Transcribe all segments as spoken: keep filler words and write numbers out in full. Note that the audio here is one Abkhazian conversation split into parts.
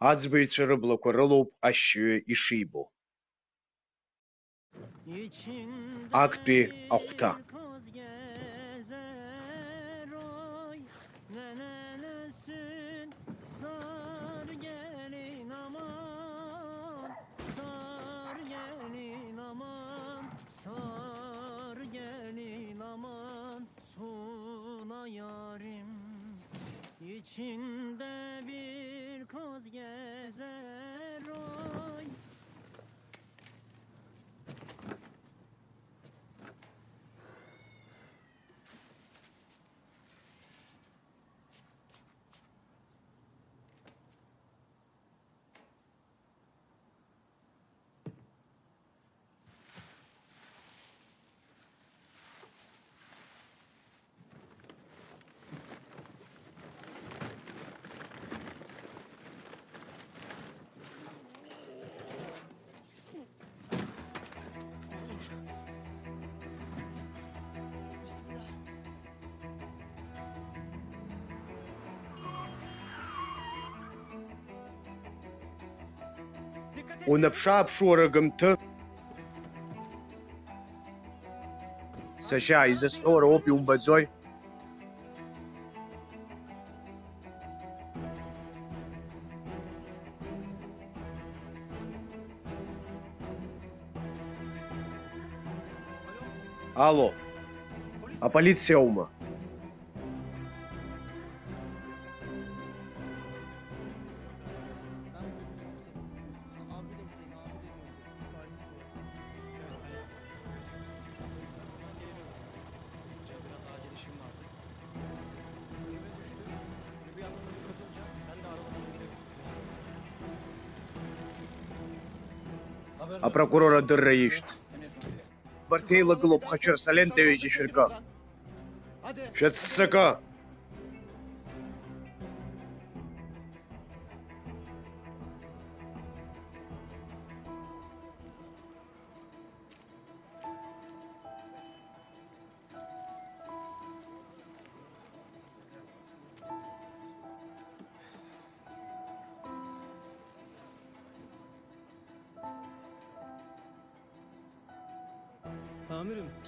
Аӡбаҩцәа рыблақәа рылоуп ашьҩы ишибо. Актәи ахәҭа. Suna yarim, içinde bir koz gezer oy. Унаԥшы-ааԥшы уара, Гымҭы! Сашьа, изысҳәо уара уоуп, иумбаӡои? Алло, аполициаума? Апрокурор адырра ишәҭ. Убарҭ еилагылоуп, ԥхашәара, салента ҩажәа шәыркы. Шәыццакы!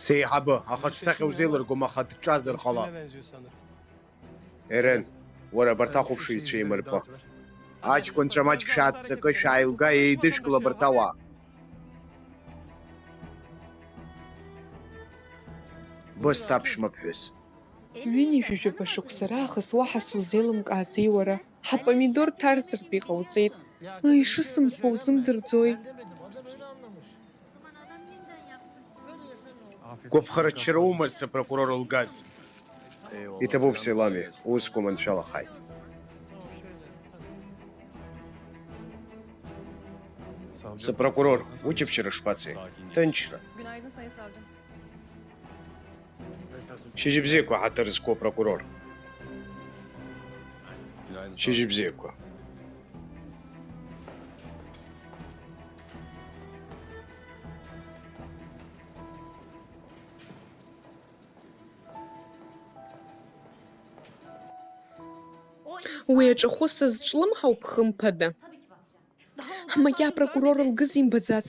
Сеиҳабы, ахаҿсахьа узеилыргом, аха дҿазар ҟалап. Ерен, уара абарҭ ахәаԥшыҩцәа еимырпы. Аҷкәынцәа маҷк шәааццакы, шәааилга, еидышәкыл абарҭ ауаа. Бысҭ аԥшәма ԥҳәыс. Ҩынҩажәижәаба шықәса раахыс уаҳа сузеилымкааӡеи уара? Ҳапомидор ҭарҵартә иҟауҵеит. Ишысымфо узымдырӡои? Гәаԥхараччара умаз, сыпрокурор лгаз. Иҭабуп, Селами, усқәа маншәалахааит. Сыпрокурор, учаԥшьара шԥацеи? Ҭынчра. Шьыжьбзиақәа, ҳаҭыр зқәу апрокурор. Шьыжьбзиақәа. Уи аҿахәы сызҿлымҳау, хымԥада. Макьа апрокурор лгыз имбаӡац.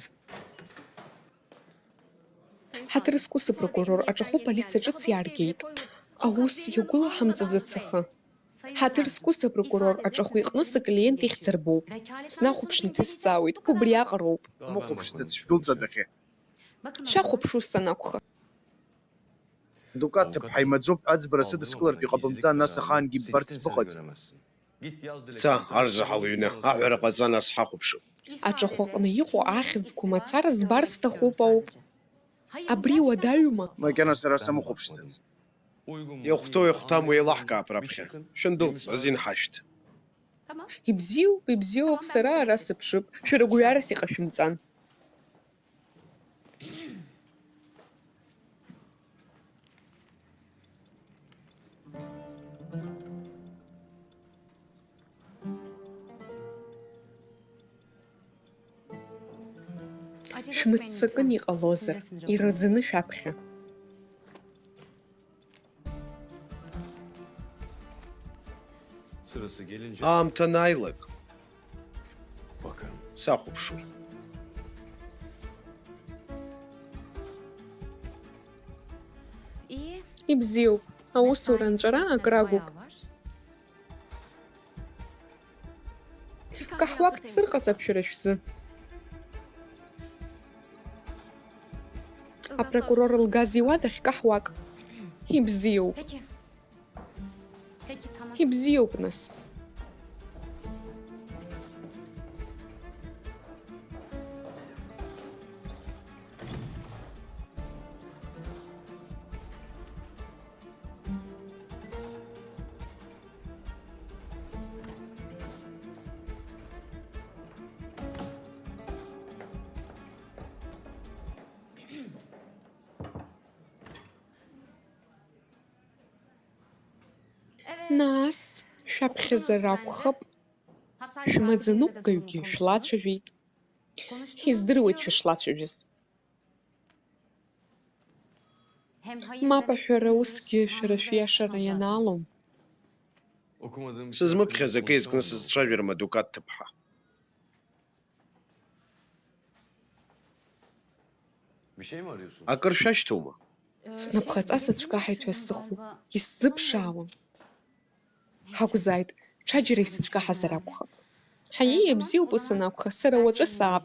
Ҳаҭыр зқәу сыпрокурор аҿахәы полициа ҿыц иааргеит. Аус иагәылаҳамҵаӡац ахы. Ҳаҭыр зқәу сыпрокурор аҿахәы иҟны сыклиент ихьӡ арбоуп. Снахәаԥшны иҭысҵаауеит, убриаҟароуп. Мыхәаԥшӡац, шәдәылҵ адәахьы. Шәахәаԥш ус анакәха. Дукаҭ ҭыԥҳа имаӡоуп ҳәа аӡбара сыдыскылартә иҟабымҵан, нас ахаангьы иббарц сбыҟаӡам. Ца, арзаҳал иҩны, аҳәара ҟаҵа, нас ҳахәаԥшып. Аҿахәы аҟны иҟоу ахьӡқәа мацара збар сҭахуп ауп. Абри уадаҩума? Макьана сара самыхәаԥшӡацт. Иахәҭоу иахәҭам уеилаҳкаап раԥхьа. Шәындәылҵ, азин ҳашәҭ. Ибзиоуп, ибзиоуп, сара ара сыԥшып, шәара гәҩарас иҟашәымҵан. Шәмыццакын иҟалозар, ираӡаны шәаԥхьа. Аамҭа анааилак. Сахәаԥшуеит. Ибзиоуп, аусура анҵәара акыр агуп. Каҳуак дсырҟаҵап шәара шәзы. Апрокурор лгаз иуадахь каҳуак. Ибзиоуп. Ибзиоуп, нас. Нас, шәаԥхьаӡара акәхап, шәмаӡаныҟәгаҩгьы шәлацәажәеит. Издыруеит шәышлацәажәаз. Мап аҳәара усгьы шәара шәиашара ианаалом. Сызмыԥхьаз акы изкны сызцәажәарым, адукат ҭыԥҳа. Акыр шәашьҭоума? Снапҟаҵа сыцәкаҳаит ҳәа сыхәо, исзыԥшаауам. Ҳакәзааит, ҽаџьара исыцәкаҳазар акәхап. Ҳаиеи, абзиоуп, ус анакәха, сара уаҵәы саап.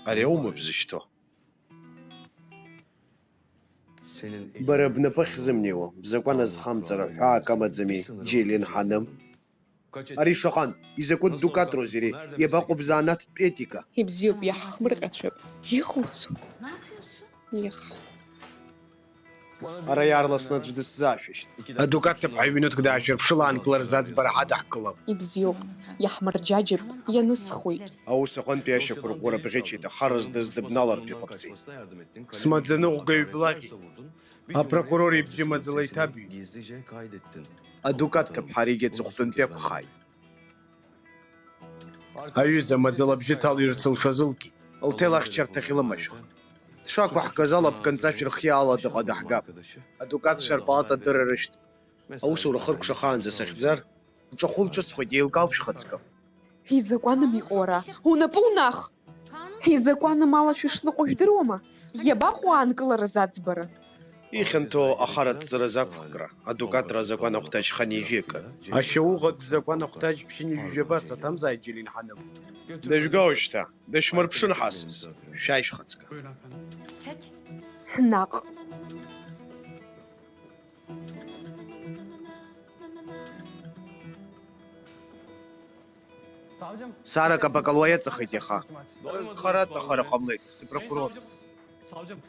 Ари аума бзышьҭоу? Бара бнапы ахьзымнеиуа, бзакәан азхамҵара ҳәаак амаӡами, Џьелин ҳаным? Ари шаҟантә, изакәытә дукатрузеи ари, иабаҟоу бзанааҭтә етика? Ибзиоуп, иаҳхмырҟьацәап. Иҟауҵо? Иаҳ. Ара иаарласны аӡә дысзаашәышьҭ. Адукат ҭыԥҳа ҩ-минуҭк даашәырԥшыла аанкылара заӡбара ҳадаҳкылап. Ибзиоуп, иаҳмырџьаџьап, ианысхуеит. Аус аҟынтәи ашьақәырӷәӷәара бӷьычит, аха рыздызбналартә иҟабҵеит. Смаӡаныҟәгаҩ блакит. Апрокурор ибжьы маӡала иҭабҩит. Адукат ҭыԥҳа аригьы аҵыхәтәантәи акәхааит. Аҩыза маӡала абжьы ҭалҩырц лҽазылкит. Лҭел ахьчарҭахь илымашәых. Дшақәаҳгаз ала бканҵа шәырхиаала дыҟадаҳгап. Адукатцәа рпалата адырра рышәҭ. Аусура хыркәшахаанӡа сахьӡар, лҿахәы лҿысхуеит, еилкаауп шәхаҵкы. Изакәаным иҟоу ара, унапы унах! Изакәаным ала шәышныҟәо жәдыруама? Иабаҟоу аанкылара заӡбара? Ихьанҭоу ахараҵҵара азақәхкра, адукатра азакәан ахәҭаҷ хынҩажәи акы. Ашьауӷатә закәан ахәҭаҷ ԥшьынҩажәи жәаба саҭамзааит, Џьелин ҳаным. Дажәга уажәшьҭа, дышәмырԥшын ҳасас, шәааи шәхаҵкы. Ҳнаҟ. Сара Кабакалуа иаҵахеит иаха. Рызхара аҵахара ҟамлеит, сыпрокурор.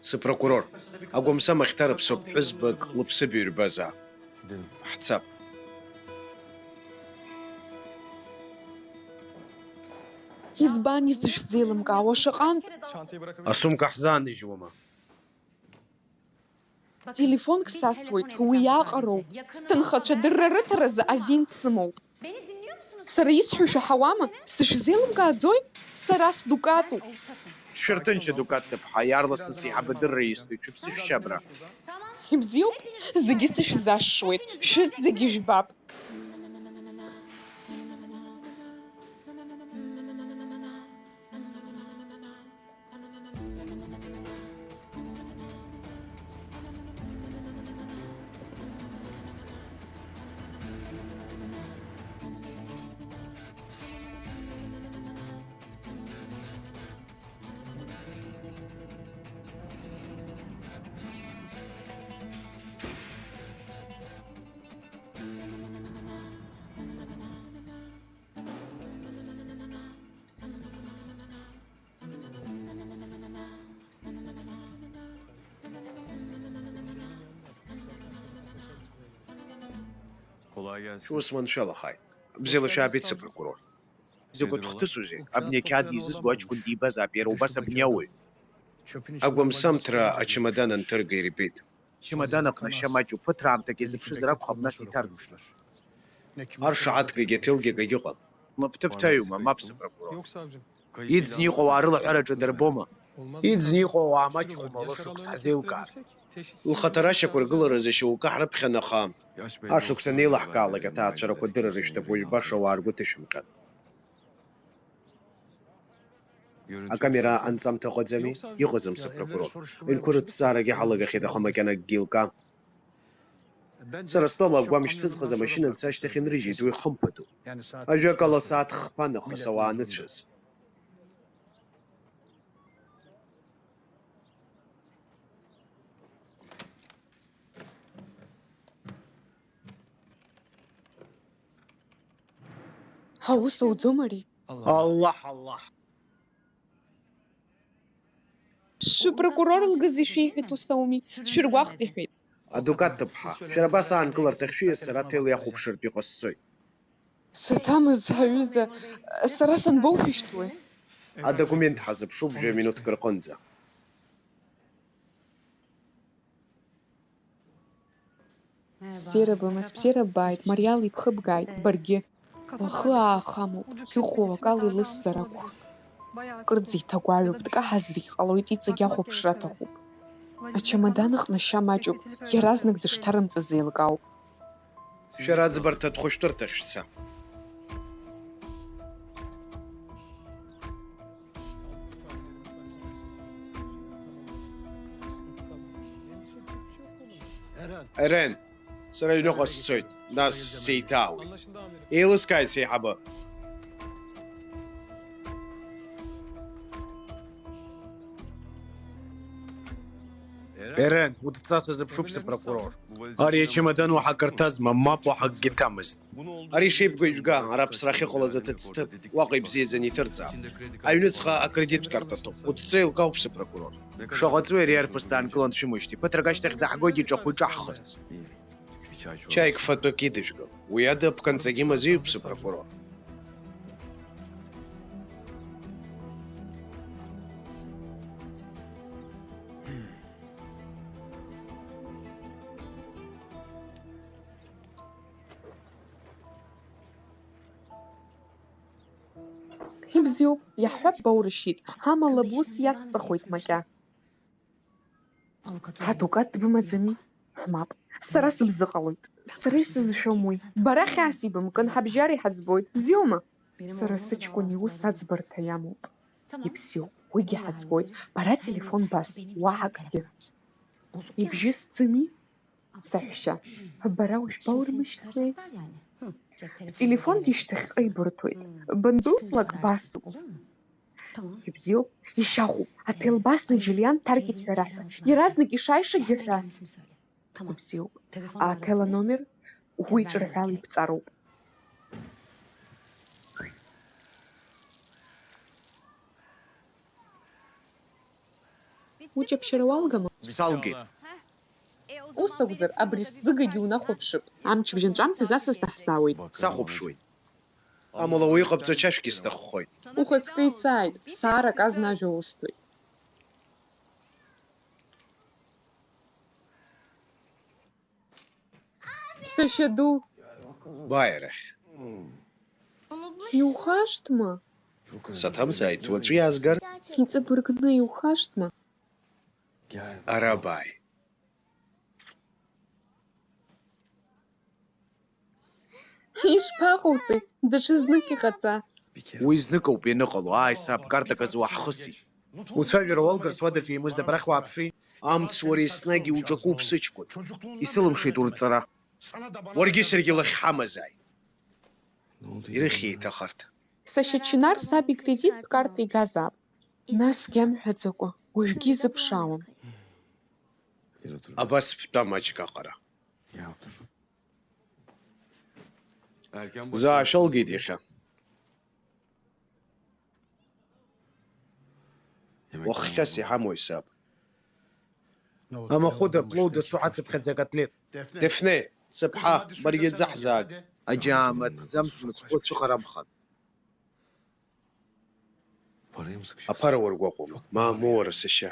Сыпрокурор. Агәамсам ахьҭарыԥсоуп ԥҳәызбак лыԥсыбаҩ рбазаап. Ҳцап. Избан изышәзеилымкаауа шаҟантә? Асумка ҳзааныжьуама? Телефонк сасуеит, уи иаҟароуп. Сҭынхацәа дырра рыҭаразы азин сымоуп. Сара исҳәо шәаҳауама? Сышәзеилымкааӡои? Сара сдукатуп. Шәырҭынч, адукат ҭыԥҳа, иаарласны сеиҳабы дырра исҭоит, шәыԥсы шәшьы абра. Ибзиоуп, зегьы сышәзашшуеит, шәызегьы жәбап. Шәус маншәалахааит. Бзиала шәаабеит, сыпрокурор. Изакәытә хҭысузеи? Абни ақьаад изызго аҷкәын дибазаап, иара убас абни ауаҩ. Агәамсамҭра ачамадан анҭырга ирбеит. Чамадан аҟны ашьа маҷуп, ԥыҭраамҭак иазыԥшызар акәхап, нас иҭарҵеит. Аршаҳаҭгагь аҭелгьы акагьы ыҟам. Лыфҭыф ҭаҩума, мап, сыпрокурор. Иӡны иҟоу ауаа рылаҳәараҿы дырбома? Иӡны иҟоу ауаа маҷхома, лышықәс ҳзеилкаар. Лхаҭара шьақәыргыларазы шьоукы ҳрыԥхьан, аха ашықәс анеилаҳкаалак аҭаацәарақәа дырырышьҭып, уажә баша ауаа ргәы ҭышәымҟьан. Акамера анҵамҭа ыҟаӡами? Иҟаӡам, сыԥрокурор. Аҩнқәа рыҭҵаарагьы ҳалагахьеит, аха макьана акгьы еилкаам. Сара стәала агәамшь ҭызхыз амашьына анца ашьҭахь инрыжьит, уи хымԥадоуп. Ажәакала, сааҭ хԥа нахыс ауаа аныцәаз. Ҳаус ауӡом ари. Аллаҳ, Аллаҳ. Шәыпрокурор лгыз ишәиҳәеит, ус ауми? Дшәыргәаҟт, иҳәеит. Адукат ҭыԥҳа, шәара абас аанкыларҭахь шәиас сара аҭел иахәаԥшыртә иҟасҵоит. Саҭамыз, ҳаҩыза, сара санбоушәышьҭуеи? Адокумент ҳазыԥшуп жәа-минуҭк рҟынӡа. Бзиара бымаз, бзиара ббааит, мариала ибхыбгааит, баргьы. Лхы аахамоуп, иӷәӷәоу акала илысзар акәхап. Кырӡа иҭагәаҩоуп, дкаҳазаргь ҟалоит, иҵегь ахәаԥшра аҭахуп. Ачамадан аҟны ашьа маҷуп, иаразнак дышҭарымҵаз еилкаауп. Шәара аӡбарҭа дхәышәтәырҭахь шәца. Ерен, сара аҩныҟа сцоит, нас сеиҭаауеит. Еилыскааит, сеиҳабы. Ерен, удҵа сазыԥшуп, сыпрокурор. Ари ачамадан уаҳа акыр ҭазма, мап, уаҳа акгьы ҭамызт. Ари шеибгоу ижәга, ара аԥсра ахьыҟалаз аҭыӡҭыԥ, уаҟа ибзиаӡаны иҭырҵаап. Аҩныҵҟа акредиттә карта ҭоуп. Удҵа еилкаауп, сыпрокурор. Шаҟа ҵуеи ари арԥыс даанкылан дшәымоижьҭеи? Ԥыҭрак ашьҭахь даҳгоит иҿахәы иҿаҳхырц. Чаик фатәык идыжәгыл. Уи ада аԥганҵагьы мазеиуп, сыпрокурор. Ибзиоуп, иаҳҳәап, баурышьҭит, амала бус иацҵахоит макьа. Адукат дбымаӡами? Мап, сара сыбзыҟалоит. Сара исызшәом уи. Бара хьаас ибымкын, ҳабжьара иҳаӡбоит. Бзиоума? Сара сыҷкәын иус аӡбарҭа иамоуп. Ибзиоуп, уигьы ҳаӡбоит. Бара телефон басҭ, уаҳа акгьы. Ибжьысӡами? Саҳәшьа, бара уажә баурмышьҭуеи? Бтелефонгьы шьҭахьҟа ибырҭоит. Бандәылҵлак басуп. Ибзиоуп, ишьахәуп. Аҭел басны Џьылиан дҭаркит ҳәа раҳәа. Иаразнак ишаишагьы ҳәа. Ибзиоуп. Аҭел аномер уи ҿырҳәала ибҵароуп. Уҷаԥшьара уалгама? Салгеит. Ус акәзар, абри сзыгагьы унахәаԥшып. Амчыбжь анҵәамҭаз асас даҳзаауеит. Сахәаԥшуеит. Амала уи иҟабҵо чашәгьы сҭаххоит. Ухаҵкы ицааит, саарак азна ажәа усҭоит. Сашьа ду. Бааи арахь. Иухашҭма? Саҭамзааит, уаҵәы иаазгар? Иҵабыргны иухашҭма? Ара бааи. Ишԥаҟауҵеи, даҽазнык иҟаҵа. Уи зныкоуп ианыҟало, ааи, саб, картак азы уаҳхысит. Уцәажәара уалгарц уадаҿ еимызт, абрахь уааԥши. Амц уара еснагь иуҿакуп, сыҷкәын. Исылымшеит урҵара. Уаргьы саргьы лахь ҳамазааит. Ирыхьи еиҭах арҭ? Сашьа Чынар саб икредиттә карта игазаап. Насгьы амҳәаӡакәа, уажәгьы изыԥшаауам. Абас бтәа маҷк аҟара. Заа шәалгеит иахьа. Уаххьас иҳамои, саб? Амахәыда, Плоу дасу ҳацыԥхьаӡа акотлет. Дефне, сыԥҳа, баргьы ӡаҳзааг. Аџьаамаҭӡамц мыцхәы цәыхарамхан. Аԥара уаргәаҟуама? Мамоу, уара сашьа.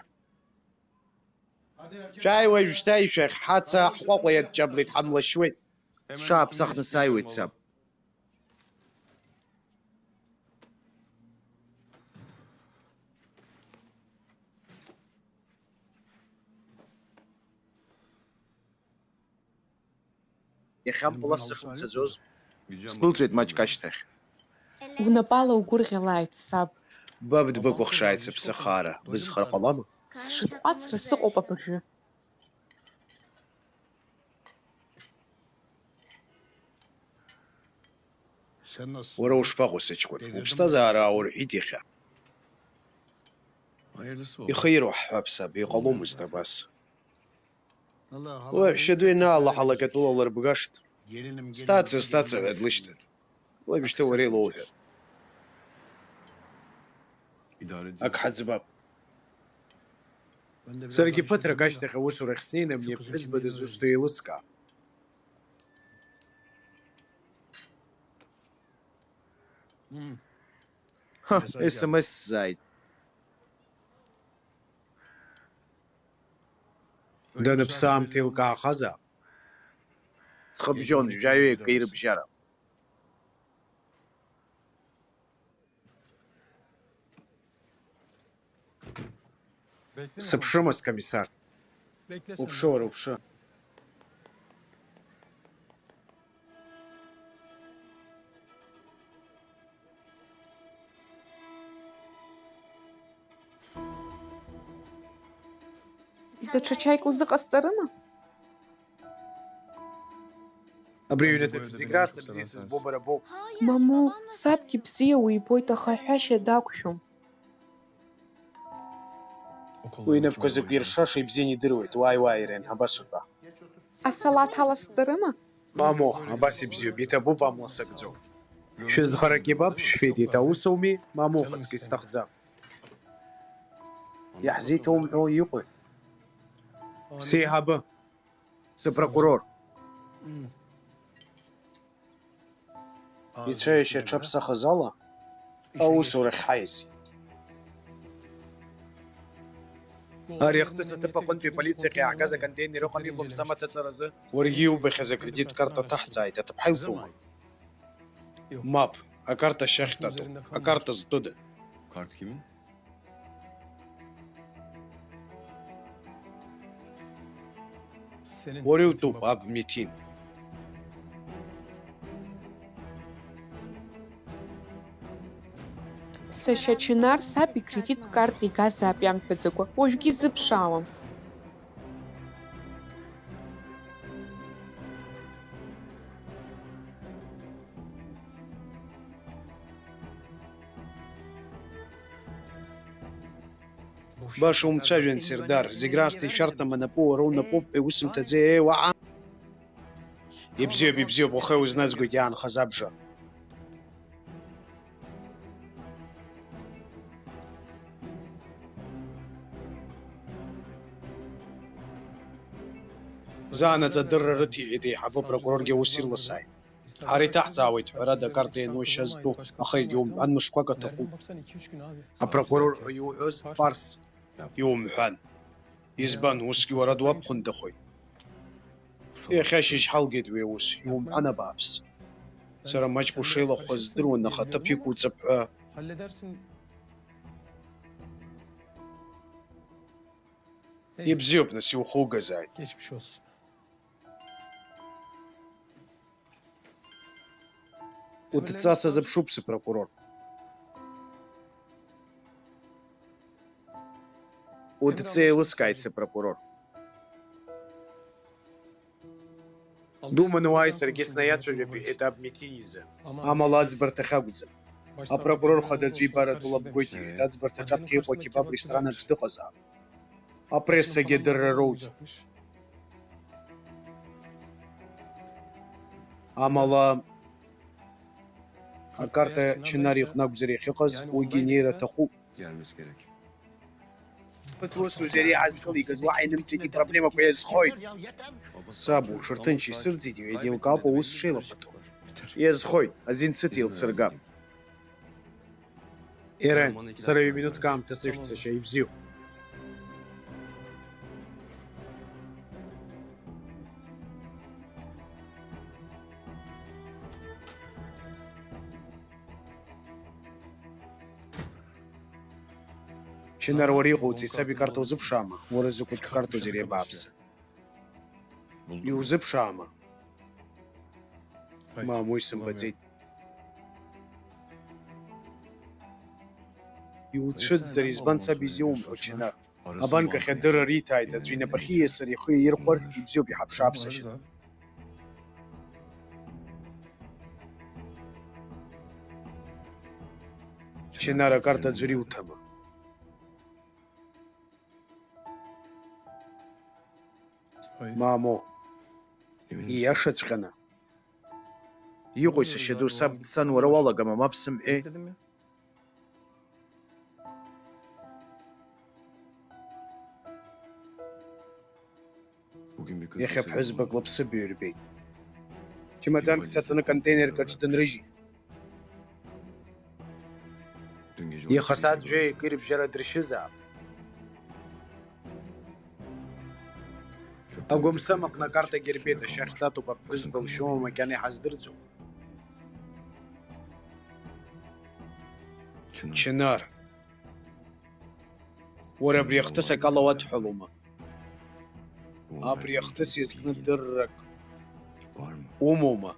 Шәааи уажәшьҭа ишәахь, ҳаца ҳҟәаҟәа иадҷаблеит, ҳамлашьуеит. Сҽааԥсахны сааиуеит, саб. Иахьамбла сахьымцаӡоз, сдәылҵуеит маҷк ашьҭахь. Унапала угәырӷьалааит, саб. Баб дбыкәыхшааит, сыԥсахара, бызхар ҟалама? Сшытҟәацра сыҟоуп абыржәы. Уара ушԥаҟоу, сыҷкәын? Уԥсҭазаара ааурҳәит иахьа. Ихы ироуҳҳәап, саб, иҟаломызт абас. Уи аҳәшьаду ианаалаҳалак атәыла лырбгашт. Сҭаца, сҭаца ҳәа длышьҭан. Уажәшьҭа уара илоуҳәар. Ак ҳаӡбап. Саргьы ԥыҭрак ашьҭахь аусурахь снеины абни аԥҳәызба дызусҭоу еилыскаа. Ҳа, СМС сзааит. Даныԥсы аамҭа еилкаахазаап. Ҵхыбжьон, жәаҩеи акеи рыбжьара. Сыԥшымызт, комиссар. Уԥшы, уара, уԥшы. Даҽа чаик узыҟасҵарыма? Абри аҩнаҭаҿы зегь раасҭа бзиа сызбо бара боуп. Мамоу, сабгьы бзиа уибоит, аха аҳәашьа дақәшәом. Уи инапқәа закә иршаша ибзианы идыруеит, уааи, уааи, Ирен, абас утәа. Асалаҭ аласҵарыма? Мамоу, абас ибзиоуп, иҭабуп, амла сакӡом. Шәызхара кебаб шәфеит, иҭаус ауми, мамоу, ухаҵкы исҭахӡам. Иаҳзеиҭоумҳәо иҟои? Сеиҳабы. Сыпрокурор. Ицәаҩашьа аҽаԥсахыз ала, аусурахь ҳаиасит. Ари ахҭыс аҭыԥ аҟынтәи аполициахь иааҳгаз аконтейнер ыҟами, гәамсҭам аҭаҵаразы? Уаргьы иубахьаз акредит карта ҭаҳҵааит, аҭыԥҳа илҭоума? Мап, акарта ашьахь татуп, акарта зтәыда? Карт кимин? Уара иутәуп, аб Миҭин. Сашьа Чынар саб икредиттә карта игазаап иамҳәаӡакәа, уажәгьы изыԥшаауам. Баша умцәажәан, Сердар, зегь раасҭа ишәарҭам анапы уара унапоуп ҳәа иусымҭаӡеи, уаҟа? Ибзиоуп, ибзиоуп, уаха иузназгоит иаанхаз абжа. Заанаҵ адырра рыҭиҳәеит, еиҳабы апрокуроргьы аус ирласааит. Ҳара иҭаҳҵаауеит, ҳәарада, акарта ианушьа зтәу, аха егьаумҳәан мышқәак аҭахуп. Апрокурор ҳәа иуҳәоз Фарс? Иумҳәан. Избан, усгьы уара дуабхәындахоит. Иахьа ашьыжь ҳалгеит уи аус, иумҳәан абааԥс. Сара маҷк ушеилахәхаз здыруан, аха аҭыԥ иқәуҵап ҳәа. Ибзиоуп, нас, иухугазааит. Удҵа сазыԥшуп, сыпрокурор. Удҵа еилыскааит, сыпрокурор. Думаны уааи, саргьы снаиацәажәап, иҳәеит аб Миҭин изы. Амала аӡбарҭахь акәӡам. Апрокурор хада аӡәы ибаратәы лабгоит, иҳәеит, аӡбарҭа аҿаԥхьа иҟоу акебаб ресторан аҿы дыҟазаап. Апрессагьы адырра роуӡом. Амала, акарта Чынар иҟны акәзар иахьыҟаз, уигьы инеира аҭахуп. Ԥыҭ усузар иаазкылигаз уаҳа инымҵәеит, ипроблемақәа иазхоит. Саб, уҽырҭынч, исырӡит, иҳәеит, еилкаауп аус шеилаԥаҭоу. Иазхоит, азин сыҭ еилсыргап. Ерен, сара ҩ-минуҭк аамҭа сышәҭ, сашьа, ибзиоуп. Чынар, уара иҟоуҵеи, саб икарҭа узыԥшаама? Уара закәытә карҭоузеи ари, абааԥсы? Иузыԥшаама? Мамоу, исымбаӡеит. Иуцәыӡзар, избан саб изиумҳәо, Чынар? Абанк ахь адырра риҭааит, аӡәы инапахьы ииасыр ихы иаирхәар, ибзиоуп, иҳаԥшааԥсашьа. Чынар, акарта аӡәыр иуҭама? Мамоу, ииашаҵәҟьаны. Иҟои, сашьа ду, саб дцан, уара уалагама, мап сымҳәеи? Иахьа ԥҳәызбак лыԥсыбаҩ рбеит. Чемоданк дҭаҵаны контейнерк аҿы дынрыжьит. Иаха асааҭ жәаҩа акы ирыбжьара дыршьызаап. Агәамсам аҟны акарта Гербеҭ ашьа ахьтатоуп, аԥҳәызба лшьоума макьана иҳаздырӡом. Чынар. Уара абри ахҭыс акала уадҳәалома? Абри ахҭыс иазкны дыррак умоума?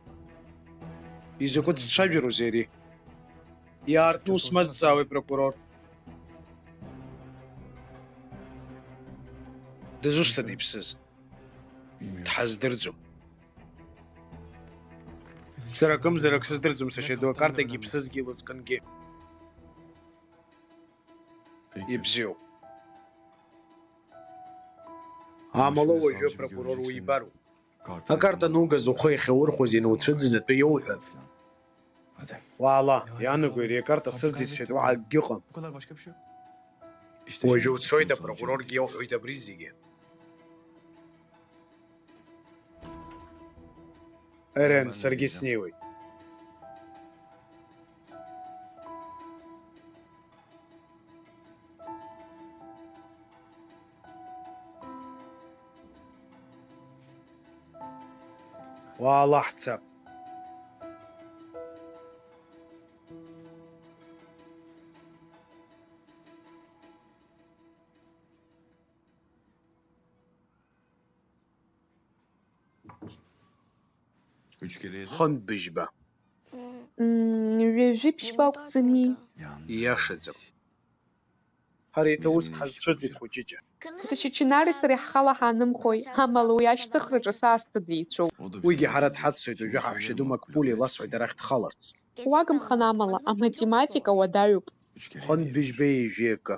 Изакәытә цәажәароузеи ари? Иаартны усмазҵаауеи, прокурор? Дызусҭада иԥсыз? Дҳаздырӡом. Сара акымзарак сыздырӡом, сашьа ду, акартагьы иԥсызгьы лызкынгьы. Ибзиоуп. Амала уажәы апрокурор уибароуп. Акарта анугаз ухы иахьаурхәыз иануцәыӡыз атәы иоуҳәап. Уаала, иаанаго иара акарта сырӡит сҳәеит, уаҳа акгьы ыҟам. Уажәы уцоит, апрокуроргьы иоуҳәоит абри зегьы. Ерен, саргьы снеиуеит. Уаала, ҳцап. Хынтә быжьба. Мм, ҩажәи ԥшьба акәӡами? Ииашаӡам. Ҳара еиҭа уск ҳазцәырҵит, хәыҷыҷа. Сашьа Чынари сареи ҳхала ҳаанымхои, амала уи ашьҭыхраҿы саасҭа деицәоуп. Уигьы ҳара дҳаццоит, уажәы ҳаҳәшьаду Макԥулиа иласҳәоит арахь дхаларц. Уагымхан амала, аматематика уадаҩуп. Хынтә быжьба ҩажәи акы.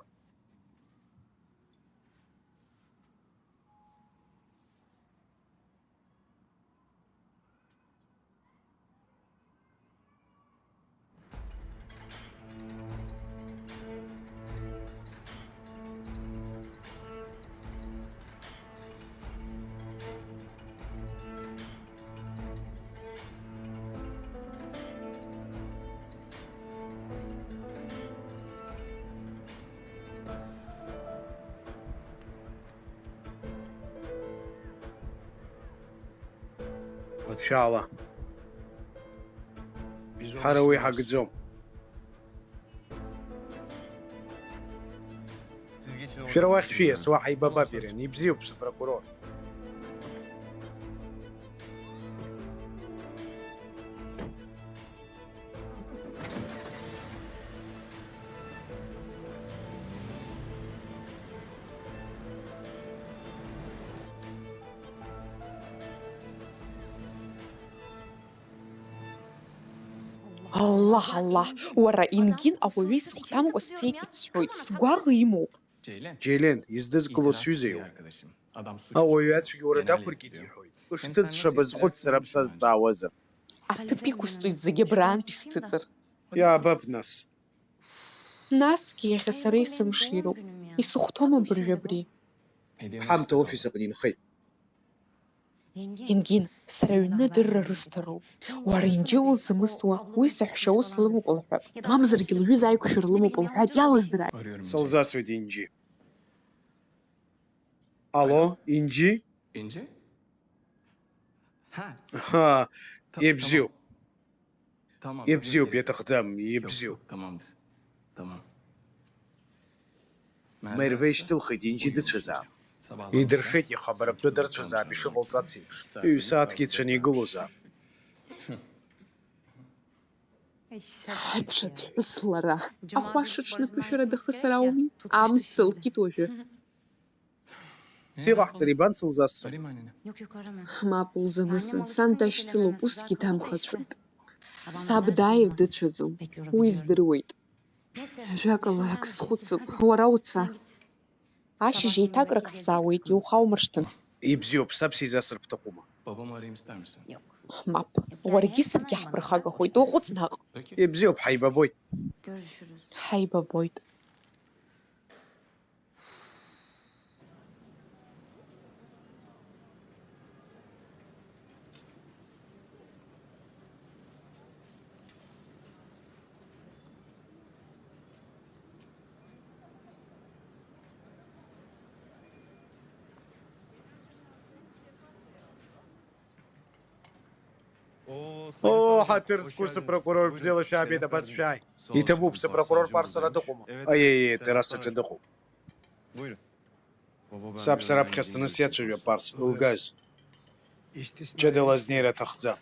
Шәаала. Ҳара уи ҳагӡом. Шәара уахь шәиас, уаҳа ибабап, Ерен, ибзиоуп, сыпрокурор. Аллаҳ, Аллаҳ, уара, Ингин ауаҩы исыхәҭамкәа сҭеикит сҳәоит, сгәаӷ имоуп. Џьелен, издызкыло сҩыза иоуп. Ауаҩы ацәгьоура дақәыркит иҳәоит. Ышҭыҵшабыз хәыц сара бсазҵаауазар. Аҭыԥ иқәысҵоит зегьы абраантә исҭыҵыр. Иаабап, нас. Насгьы иахьа сара исымшироуп. Исыхәҭоума абыржәы абри? Ҳамҭа офис аҟны инхеит. Ингин, сара аҩны адырра рысҭароуп. Уара Инџьи улзамысуа, уи саҳәшьа ус лымоуп лҳәап. Мамзаргьы лҩыза аиқәшәара лымоуп лҳәап, иалыздырааит. Сылзасуеит, Инџьи. Алло, Инџьи? Инџьи? Ҳа, ибзиоуп. Ибзиоуп, иаҭахӡам, ибзиоуп. Мерве ишьҭылхит, Инџьи дыцәазаап. Идыршеит ихабар, абду дырцәазаап, ишыҟалҵац еиԥш. Ҩ-сааҭк ицәаны игылозаап. Ҳаҽа ԥҳәыс лара. Ахәаша ҽны ԥышәара дахысыр ауми? Амц лкит уажәы. Сиҟаҳҵар, ибан сылзасра? Мап, улзамысын, сан дашьцылоуп, усгьы дамхацәоит. Саб дааир дыцәаӡом, уи здыруеит. Ажәакала, ак схәыцып, уара уца. Ашьыжь еиҭакрак ҳзаауеит, иухаумыршҭын. Ибзиоуп, саб сизасыр бҭахума? Мап, уаргьы саргьы ҳԥырхагахоит, уаҟәыҵ наҟ. Ибзиоуп, ҳаибабоит. Ҳаибабоит. Оо, ҳаҭыр зқәу сыпрокурор бзиала шәаабеит, абас шәааи. Иҭабуп, сыпрокурор Парс ара дыҟоума? Аиеи, аиеи, террасаҿы дыҟоуп. Саб сара аԥхьа сҭаны сиацәажәап, Парс, Илгаз. Ҷыдала знеира аҭахӡам.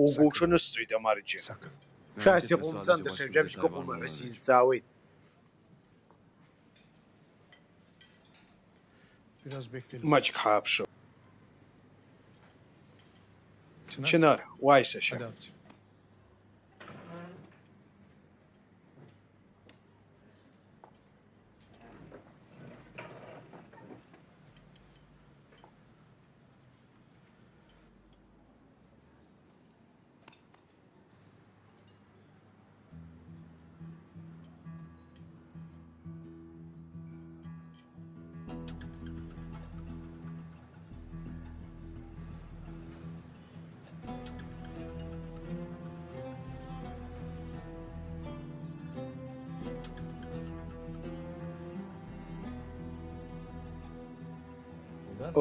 Угәы уҽанысҵоит, амарџьа. Хьаас иҟоумҵан, даҽа жәабжьк ыҟоума ҳәа сизҵаауеит. Маҷк ҳааԥшып. Чынар, уааи, сашьа.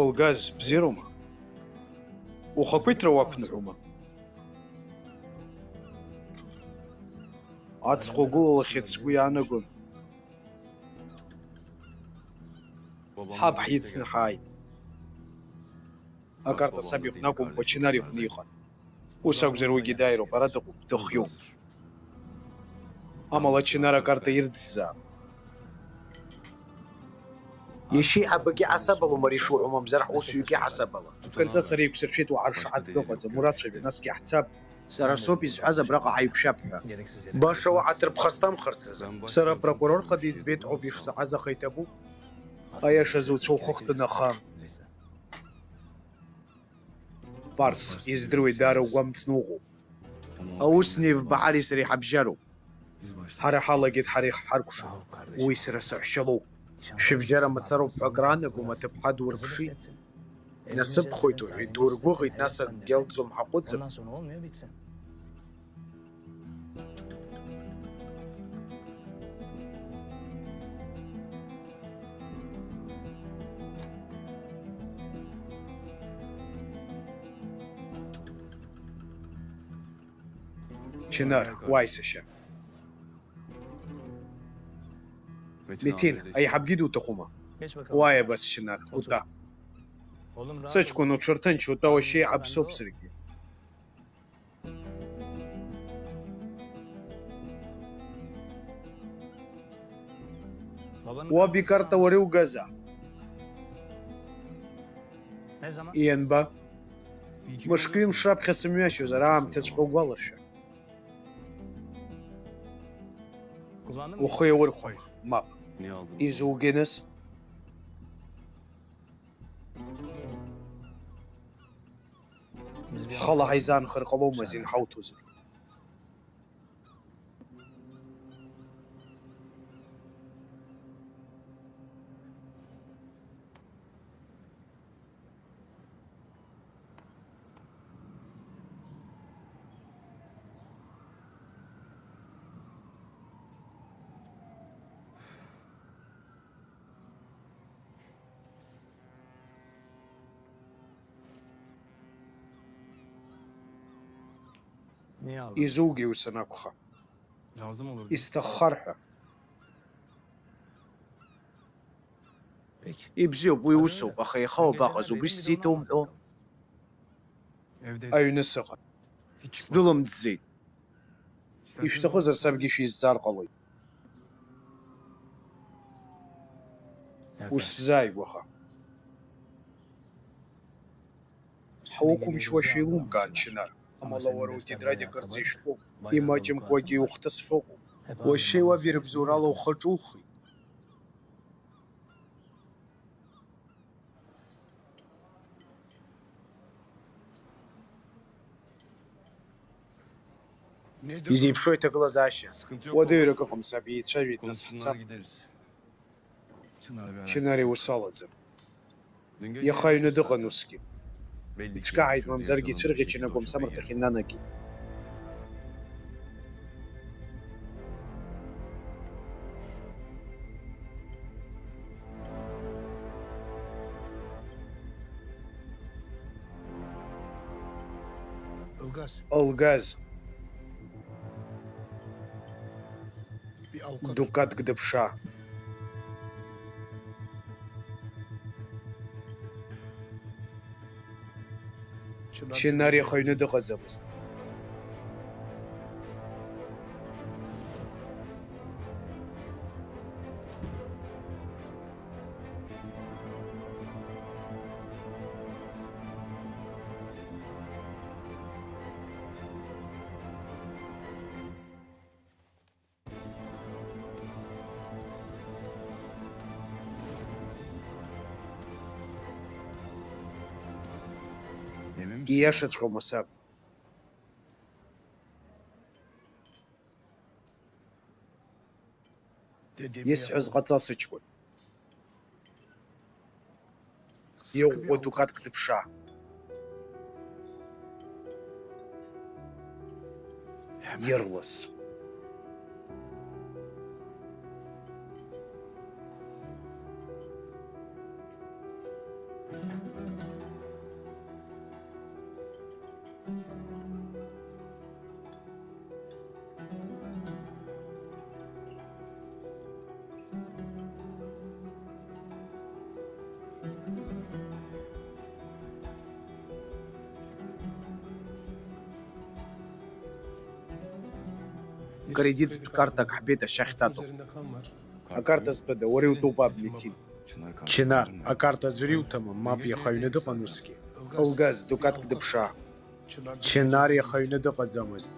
Илгаз, бзиароума? Ухақәиҭра уақәныҳәома? Аҵх угәылалахьеит сгәы иаанагон. Ҳаб ҳицны ҳааит. Акарта саб иҟны акәымкәа, Чынар иҟны иҟан. Ус акәзар, уигьы дааироуп, ара дыҟоуп, дыхиоуп. Амала Чынар акарта ирӡзаап. Иашьеиҳабык иаҳасабалоума ари шуҳәо, мамзар ҳусзуҩык иаҳасабала? Афганҵас ара еиқәсыршәеит, уаҳа ршаҳаҭга ыҟаӡам, урацәажәа, насгьы иаҳцап. Сара соуп изҳәаз абраҟа ҳаиқәшәап ҳәа. Баша уаҳа ҭырԥха сҭамхырц азы. Сара апрокурор хада иӡбеит ҳәоуп ишсаҳаз, аха иҭабуп. Аиашазы уцәа ухыхтәын, аха. Парс, издыруеит, даара угәамҵны уҟоуп. Аус Нев Баҳари сареи ҳабжьароуп. Ҳара ҳалагеит, ҳара иҳҳаркәшоит. Уи сара саҳәшьа лоуп. Шәыбжьара мацароуп ҳәа акраанагома, аҭыԥҳа дурԥшит. Днасыԥхоит уҳәеит, дургәыӷит, нас акгьы алҵӡом, ҳаҟәыҵып. Чынар, уааи, сашьа. Миҭин, аиҳабгьы дуҭахума? Уааи, абас, Чынар, утәа. Сыҷкәын, уҽырҭынч, утәа, уашьа еиҳаб соуп саргьы. Уаб икарта уара иугазаап. Ианба? Мышк-ҩымш раԥхьа сымҩашьозар, аамҭаҵәҟьа угәалашәа. Ухы иаурхәама? Мап. Изугеи нас? Ҳхала ҳаизаанхар ҟалома, азин ҳауҭозар? Изугеи ус анакәха? Исҭаххар ҳәа. Ибзиоуп, уи усоуп, аха иаха уабаҟаз, убри сзиҭоумҳәо? Аҩны сыҟан. Сдәылымҵӡеит. Ишәҭахызар, сабгьы шәизҵаар ҟалоит. Усзааигәаха. Ҳуқәымшьуашәа еилумкаан, Чынар. Амала уара утетрадь акырӡа ишәтәуп. Имаҷымкәагьы иухҭысхьоуп. Уашьеи уаби рыбзоурала ухы ҿухит. Изеиԥшу аҭагылазаашьа. Уадаҩрак ыҟам, саб, еицәажәеит, нас ҳцап. Чынар иус алаӡам. Иаха аҩны дыҟан усгьы. Ицәкаҳаит, мамзаргьы ицәырӷьачын, агәамсамырҭахь инанагеит. Лгаз. Дукаҭк дыԥша. Чынар иаха аҩны дыҟаӡамызт. Ииашаҵәҟьоума, саб? Исҳәаз ҟаҵа, сыҷкәын. Иӷәӷәа дукаҭк дыԥша. Ирлас. Кредиттә карҭак ҳбеит ашьа ахьҭаҭәо. Акарта зтәыда, уара иутәуп, аб Метин. Чынар, акарта аӡәыр иуҭама, мап, иаха аҩны дыҟан усгьы. Лгаз, дукаҭк дыԥша. Чынар иаха аҩны дыҟаӡамызт.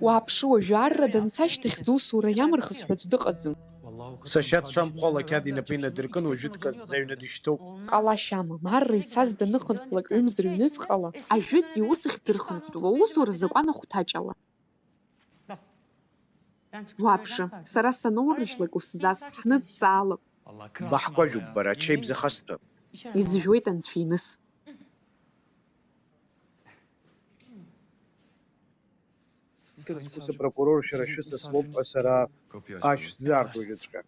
Уааԥшы, уажәы арра данца ашьҭахь зусура иамырхыз ҳәа аӡә дыҟаӡам. Сашьа дшамхәала ақьаад инапы инадыркын, уажәы дказӡа аҩны дышьҭоуп. Ҟалашьа амам, арра ицаз даныхынҳәлак ҩымз рыҩныҵҟала. Ажәытә иусахь дырхынҳәтәуп, аусура закәан ахәҭаҷала. Уааԥшы, сара саноурыжьлак усзас, ҳныдҵаалап. Баҳкәажәуп бара, ачаи бзахасҭәап. Изжәуеит анцәиныс. Ҭырқәтәы сыпрокурор шәара шәысас лоуп ҳәа сара ашә сзааргоижьыҵәҟьа.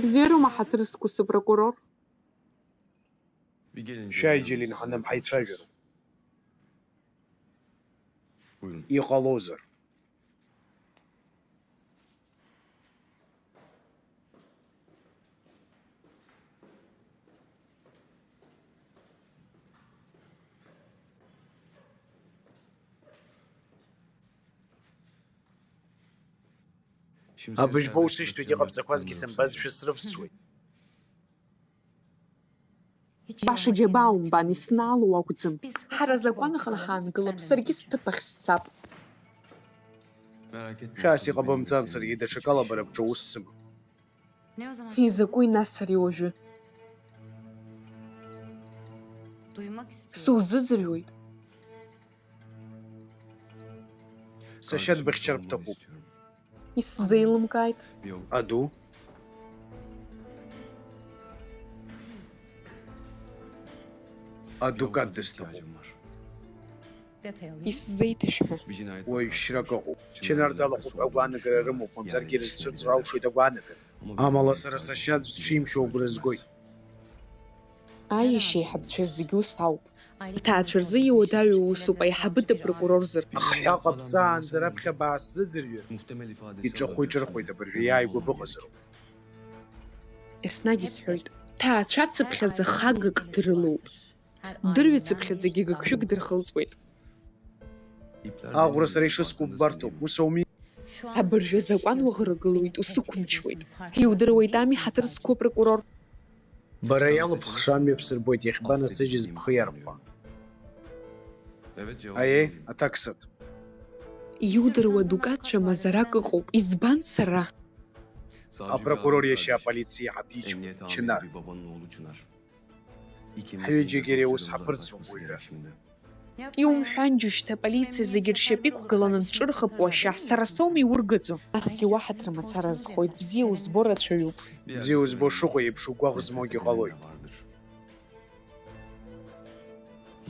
Бзиароума ҳаҭыр зқәу сыпрокурор? Шәааи, Џьелил ҳанымҳаицәажәароуп. Иҟалозар? Абыжәбоу сышьҭоит, иҟабҵақәазгьы сымбазшәа срывсуеит. Баша џьабаа умбан, иснаало акәӡам. Ҳара азакәан аҟны ҳаангылап, саргьы сҭыԥ ахь сцап. Хьаас иҟабымҵан, саргьы даҽакала бара бҿы аус сымам. Изакәи нас ари уажәы? Сузыӡырҩуеит. Сашьа дбыхьчар бҭахуп. Исзеилымкааит. Аду? Адукат дысҭахуп. Исзеиҭашәҳәа. Уаҩ шьрак ыҟоуп. Чынар далахәуп ҳәа агәаанагара рымоуп, мамзаргьы ирызцәыӡра алшоит агәаанагара. Амала сара сашьа аӡә дшимшьо агәра згоит. Аиашьа еиҳабацәа зегьы ус ауп. Аҭаацәа рзы иуадаҩу усуп аиҳабы дыпрокурорзар. Ахҳәа ҟабҵаанӡа раԥхьа баасзыӡырҩыр. Иҿахәы иҿырхуеит абыржәы, иааигәа быҟазароуп. Еснагь исҳәоит, ҭаацәацыԥхьаӡа хагак дрылоуп. Дырҩацыԥхьаӡагьы гыгшәык дырхылҵуеит. Аӷәра сара ишыскәыббарҭоуп, ус ауми? Абыржәы азакәан уаӷрагылоит, усықәымчуеит. Иудыруеитами ҳаҭыр зқәу апрокурор? Бара иалбхша амҩа бсырбоит, иахьбанасыжьыз бхы иархәа. Аиеи, аҭак сыҭ. Иудыруа дукацәа мазарак ыҟоуп, избан сара? Апрокурор иашьа аполициа иҳаб иҷкәын Чынар. Ҳҩыџьагьы ари аус ҳаԥырҵуп уажәы. Иумҳәан џьушьҭ, аполициа зегьы ршьапы иқәгыланы дҿырхып уашьа, сара соума иургаӡо? Насгьы уаҳа ҭыр мацара азхоит, бзиа узбо рацәаҩуп. Бзиа узбо шыҟоу еиԥш угәаӷ змоугьы ҟалоит.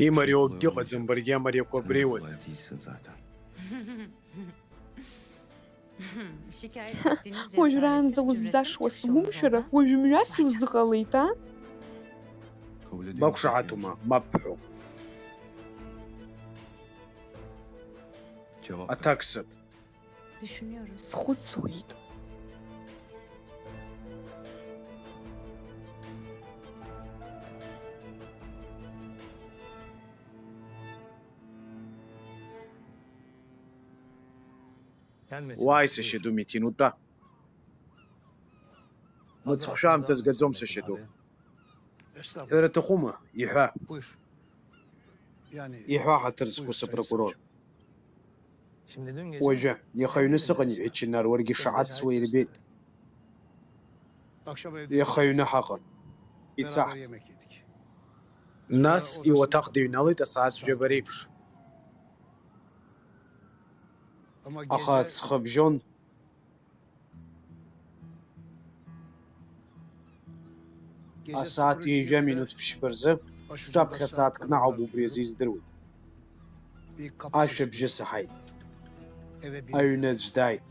Имариоу акгьы ыҟаӡам, баргьы амариақәа бреиуаӡам. Уажәраанӡа уззашуа сгәымшәара, уажә мҩас иузыҟалеит, а? Бақәшаҳаҭума, мап бҳәо? Аҭак сыҭ. Схәыцуеит. Уааи, сашьа ду, Митин, утәа. Мыцхәшәа аамҭа згаӡом, сашьа ду. Ҳәара аҭахума? Иҳәа. Иҳәа, ҳаҭыр зқәу сыпрокурор. Уажәы, иаха аҩны сыҟан, иҳәеит Чынар, уаргьы шаҟа дсуа ирбеит. Иаха аҩны ҳаҟан. Ицаҳт. Нас иуаҭах дыҩналеит асааҭ жәаба реиԥш. Аха аҵхыбжьон. Асааҭ ҩажәа минуҭ ԥшьба рзы, шәҿаԥхьа сааҭк наҟ ауп убри азы издыруеит. Ашәа абжьы саҳаит. Аҩны аӡә дааит.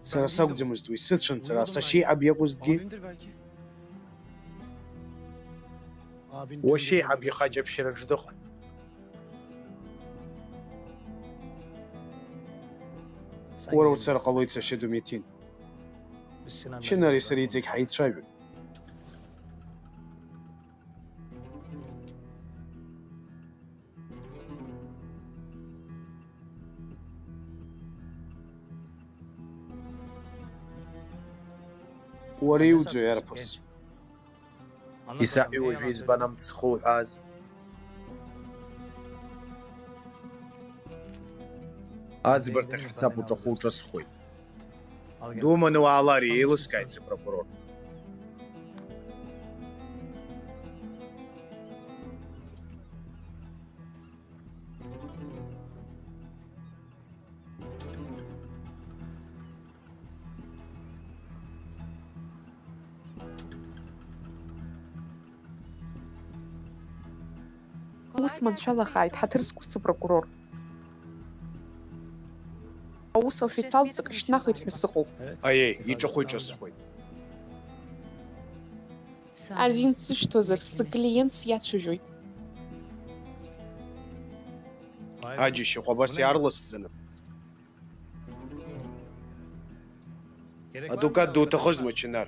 Сара сакәӡамызт уи, сыцәан сара, сашьеиҳаб иакәызҭгьы. Уашьеиҳаб ихаҷаԥшьраҿ дыҟан. Уара уцар ҟалоит, сашьа ду, Митин. Чынари сареи иҵегь ҳаицәажәоит. Уара иуӡои, арԥыс? Исаҳәеи уажәы избан амцхә уҳәааз? Аӡбарҭахь ҳцап, уҿахәы уҿысхуеит. Думаны уаала, ари еилыскааит сыпрокурор. Ус маншәалахааит, ҳаҭыр зқәу сыпрокурор. Аус официалтә ҵакы шьҭнахит ҳәа сыҟоуп. Аиеи, иҿахәы иҿысхуеит. Азин сышәҭозар, сыклиент сиацәажәоит. Аџьашьахә абас иаарласӡаны. Адукат дуҭахызма, Чынар?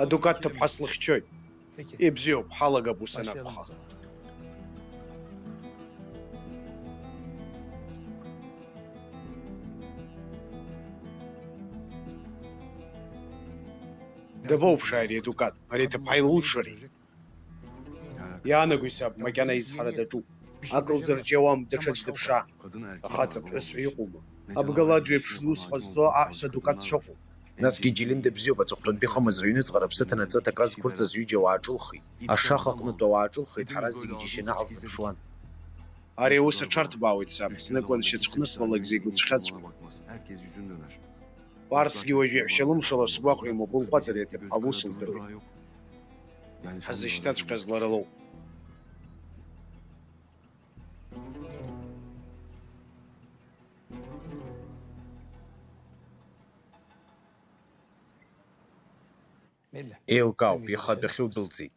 Адукат ҭыԥҳа слыхьчоит. Ибзиоуп, ҳалагап ус анакәха. Дабоуԥшаари адукат, ари аҭыԥҳа илылшари? Иаанагои саб, макьана изҳара даҿуп. Акы лзырҿиауам, даҽаӡә дыԥшаа. Ахаҵа ԥҳәыс ҳәа иҟоума? Абгала аӡә еиԥш зус ҟазҵо аҳәса дукат шәыҟоуп. Насгьы Џьелин дыбзиоуп, аҵыхәтәантәи хымз рыҩныҵҟа рыԥсы ҭанаҵы аҭакра азқәырҵаз ҩыџьа уаа ҿылхит. Ашаха аҟнытә ауаа ҿылхит, ҳара зегьы џьашьаны ҳалзыԥшуан. Ари аус аҽарҭбаауеит саб, зныкла ншьацәхныслалак зегь уцәхьаҵуеит. Парсгьы уажә иаҳәшьа лымшала сгәаҟ имоуп, умҟәаҵ ари аҭыԥҳа лус лдыруеит. Ҳазышьҭаҵәҟьаз лара лоуп. Еилкаауп, ихатәахьы удәылҵит.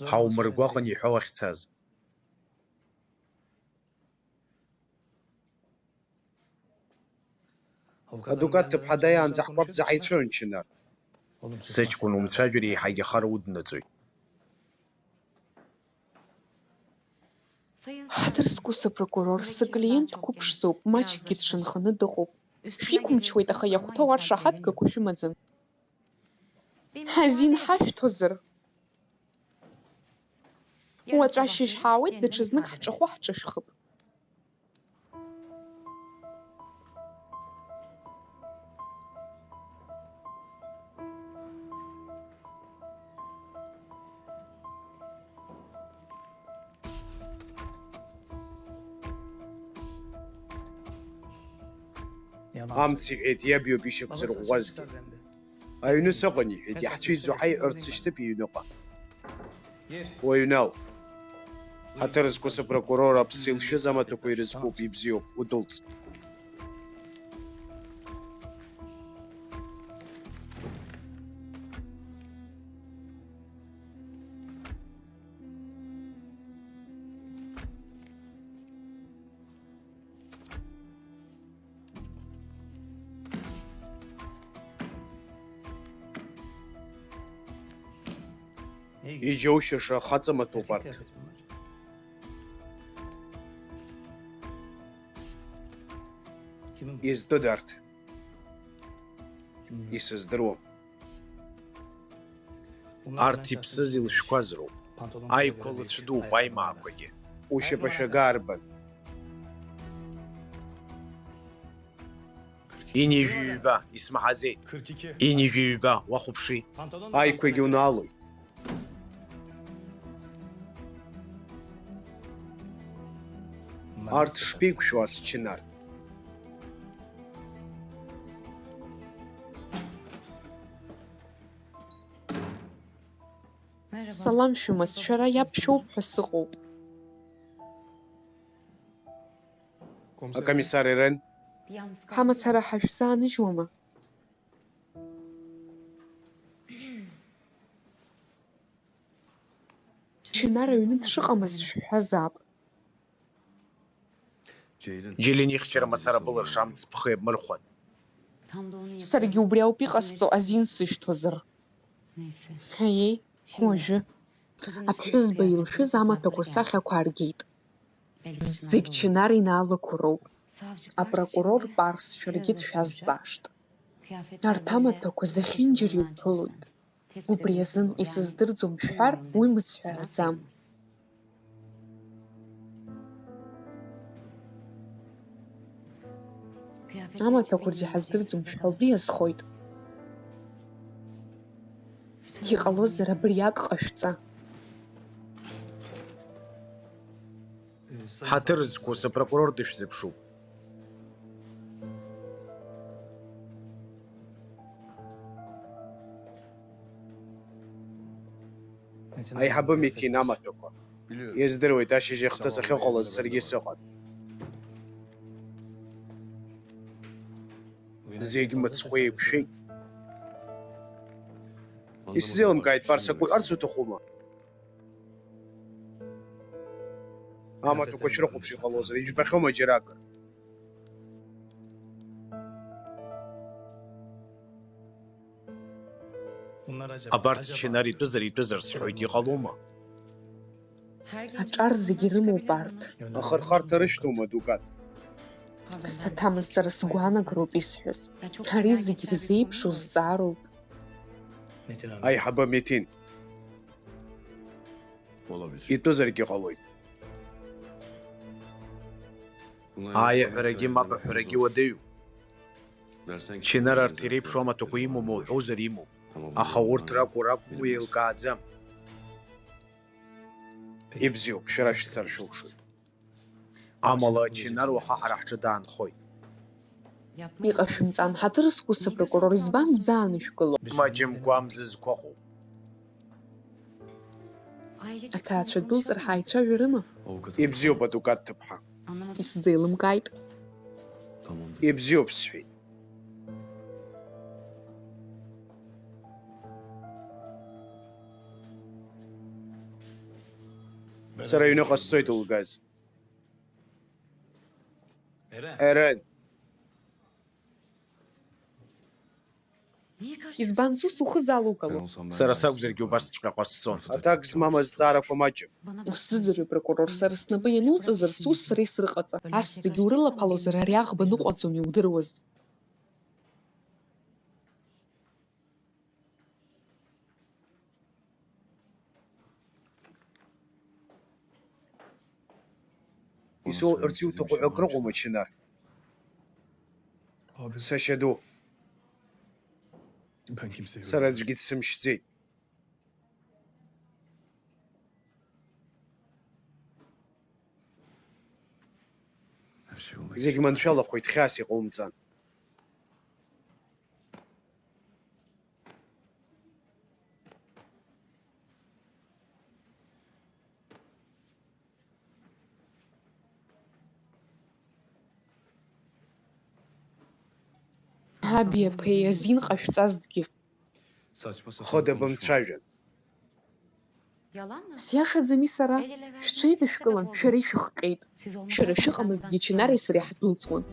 Ҳаумыргәаҟын иҳәа уахьцаз. Адукат ҭыԥҳа дааиаанӡа ҳгәаԥ заҳаицәоу, Чынар? Сыҷкәын, умцәажәар еиҳагьы ахара уднаҵоит. Ҳаҭыр зқәу сыпрокурор, сыклиент дқәыԥшӡоуп, маҷкгьы дшанханы дыҟоуп. Шәиқәымчуеит, аха иахәҭоу аршаҳаҭгақәа шәымаӡам. Азин ҳашәҭозар? Уаҵәы ашьыжь ҳаауеит, даҽазнык ҳҿахәы ҳҿышәхып. Амц иҳәеит, иаб иоуп ишьақәзырӷәӷәазгьы. Аҩны сыҟан, иҳәеит, иаҳцәеиӡо ҳаиҳәарц сышьҭып иҩныҟа. Уаҩнал. Ҳаҭыр зқәу сыпрокурор аԥсы илшәыз амаҭәақәа ирызкуп, ибзиоуп, удәылҵ. Иџьоушьаша хаҵа маҭәоуп арҭ. Изтәыда арҭ? Исыздыруам. Арҭ иԥсыз илшәқәаз роуп. Аиқәа лыцәдууп, аимаақәагьы. Ушьапашәага арбан? Инижәи ҩба, исмаҳаӡеит. Инижәи ҩба, уахәаԥши. Аиқәагьы унаалоит. Арҭ шԥеиқәшәо, асчынар? Салам шәымаз, шәара иаԥшәоуп ҳәа сыҟоуп. Акомиссар Ирен? Ҳамацара ҳашәзааныжьуама? Чинар аҩны дшыҟамыз шәҳәазаап. Џьелин ихьчара мацара былыршамц бхы иабмырхәан. Саргьы убри ауп иҟасҵо азин сышәҭозар. Ҳаиеи, уажәы. Аԥҳәызба илшәыз амаҭәақәа сахьақәа ааргеит. Зегь Чинар инаалақәо роуп. Апрокурор Парс шәаргьы дшәазҵаашт. Арҭ амаҭәақәа зехьынџьара иуԥылоит. Убри азын исыздырӡом шәҳәар, уи мыцҳәараӡам. Амаҭәақәа рзы ҳаздырӡом шәҳәа, убри иазхоит. Иҟалозар абри ак ҟашәҵа. Ҳаҭыр зқәу сыпрокурор дышәзыԥшуп. Аиҳабы Митина амаҭәақәа. Издыруеит, ашьыжь ахҭыс ахьыҟалаз саргьы сыҟан. Зегь мыцхәы еиқәшәеит. Исзеилымкааит, Парс, акы уҳәарц уҭахума? Амаҭәақәа шәрыхәаԥш иҟалозар, ижәбахьоума џьаракыр? Абарҭ Чинар итәызар, итәызар сҳәоит, иҟалома? Аҿар зегь ирымоуп арҭ. Ахырхарҭа рышәҭоума, Дукат? Саҭамыз, сара сгәаанагароуп исҳәаз. Ари зегь ирзеиԥшу зҵаароуп. Аиҳабы Метин. Итәызаргьы ҟалоит. Ааи аҳәарагьы, мап аҳәарагьы уадаҩуп. Чинар арҭ иреиԥшу амаҭәақәа имоума уҳәозар, имоуп. Аха урҭ ракәу ракәым, уи еилкааӡам. Ибзиоуп, шәара шәцар шәылшоит. Амала Чинар уаха ҳара ҳҿы даанхоит. Иҟашәымҵан, ҳаҭыр зқәу сыпрокурор избан дзаанышәкыло? Маҷымкәа мзызқәа ыҟоуп. Аҭаацәа дәылҵыр ҳаицәажәарыма? Ибзиоуп, адукат ҭыԥҳа. Исзеилымкааит. Ибзиоуп, сҳәеит. Сара аҩныҟа сцоит, Лгаз. Ерен. Избан, сус ухы залукало? Сара сакәзаргьы убасҵәҟьа ҟасҵон. Аҭак змам азҵаарақәа маҷым. Усзыӡырҩы, прокурор, сара снапы иануҵазар, сус сара исрыҟаҵа. Ас зегьы урылаԥалозар, ари аӷба ныҟәаӡом, иудыруаз. Исоуҳәарц иуҭаху ҳәа акрыҟоума, Чинар? Сашьа ду. Сара аӡәгьы дсымшьӡеит. Зегь маншәалахоит, хьаас иҟоумҵан. Ҳаби аԥеи азин ҟашәҵазҭгьы. Хыда бымцәажәан. Сиашаӡами сара? Шәҽеидышәкылан, шәара ишәыхҟьеит. Шәара шәыҟамызҭгьы Чинари сареи ҳдәылҵуан.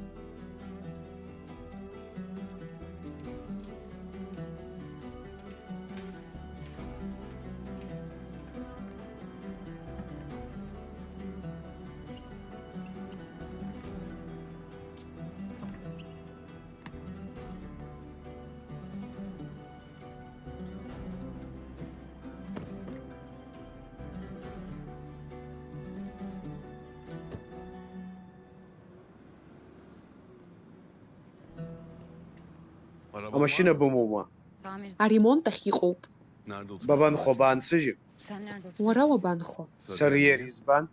Амашьына бымоума? Аремонт ахь иҟоуп. Бабанхо, баансыжьып? Уара уабанхо? Сара иара избан?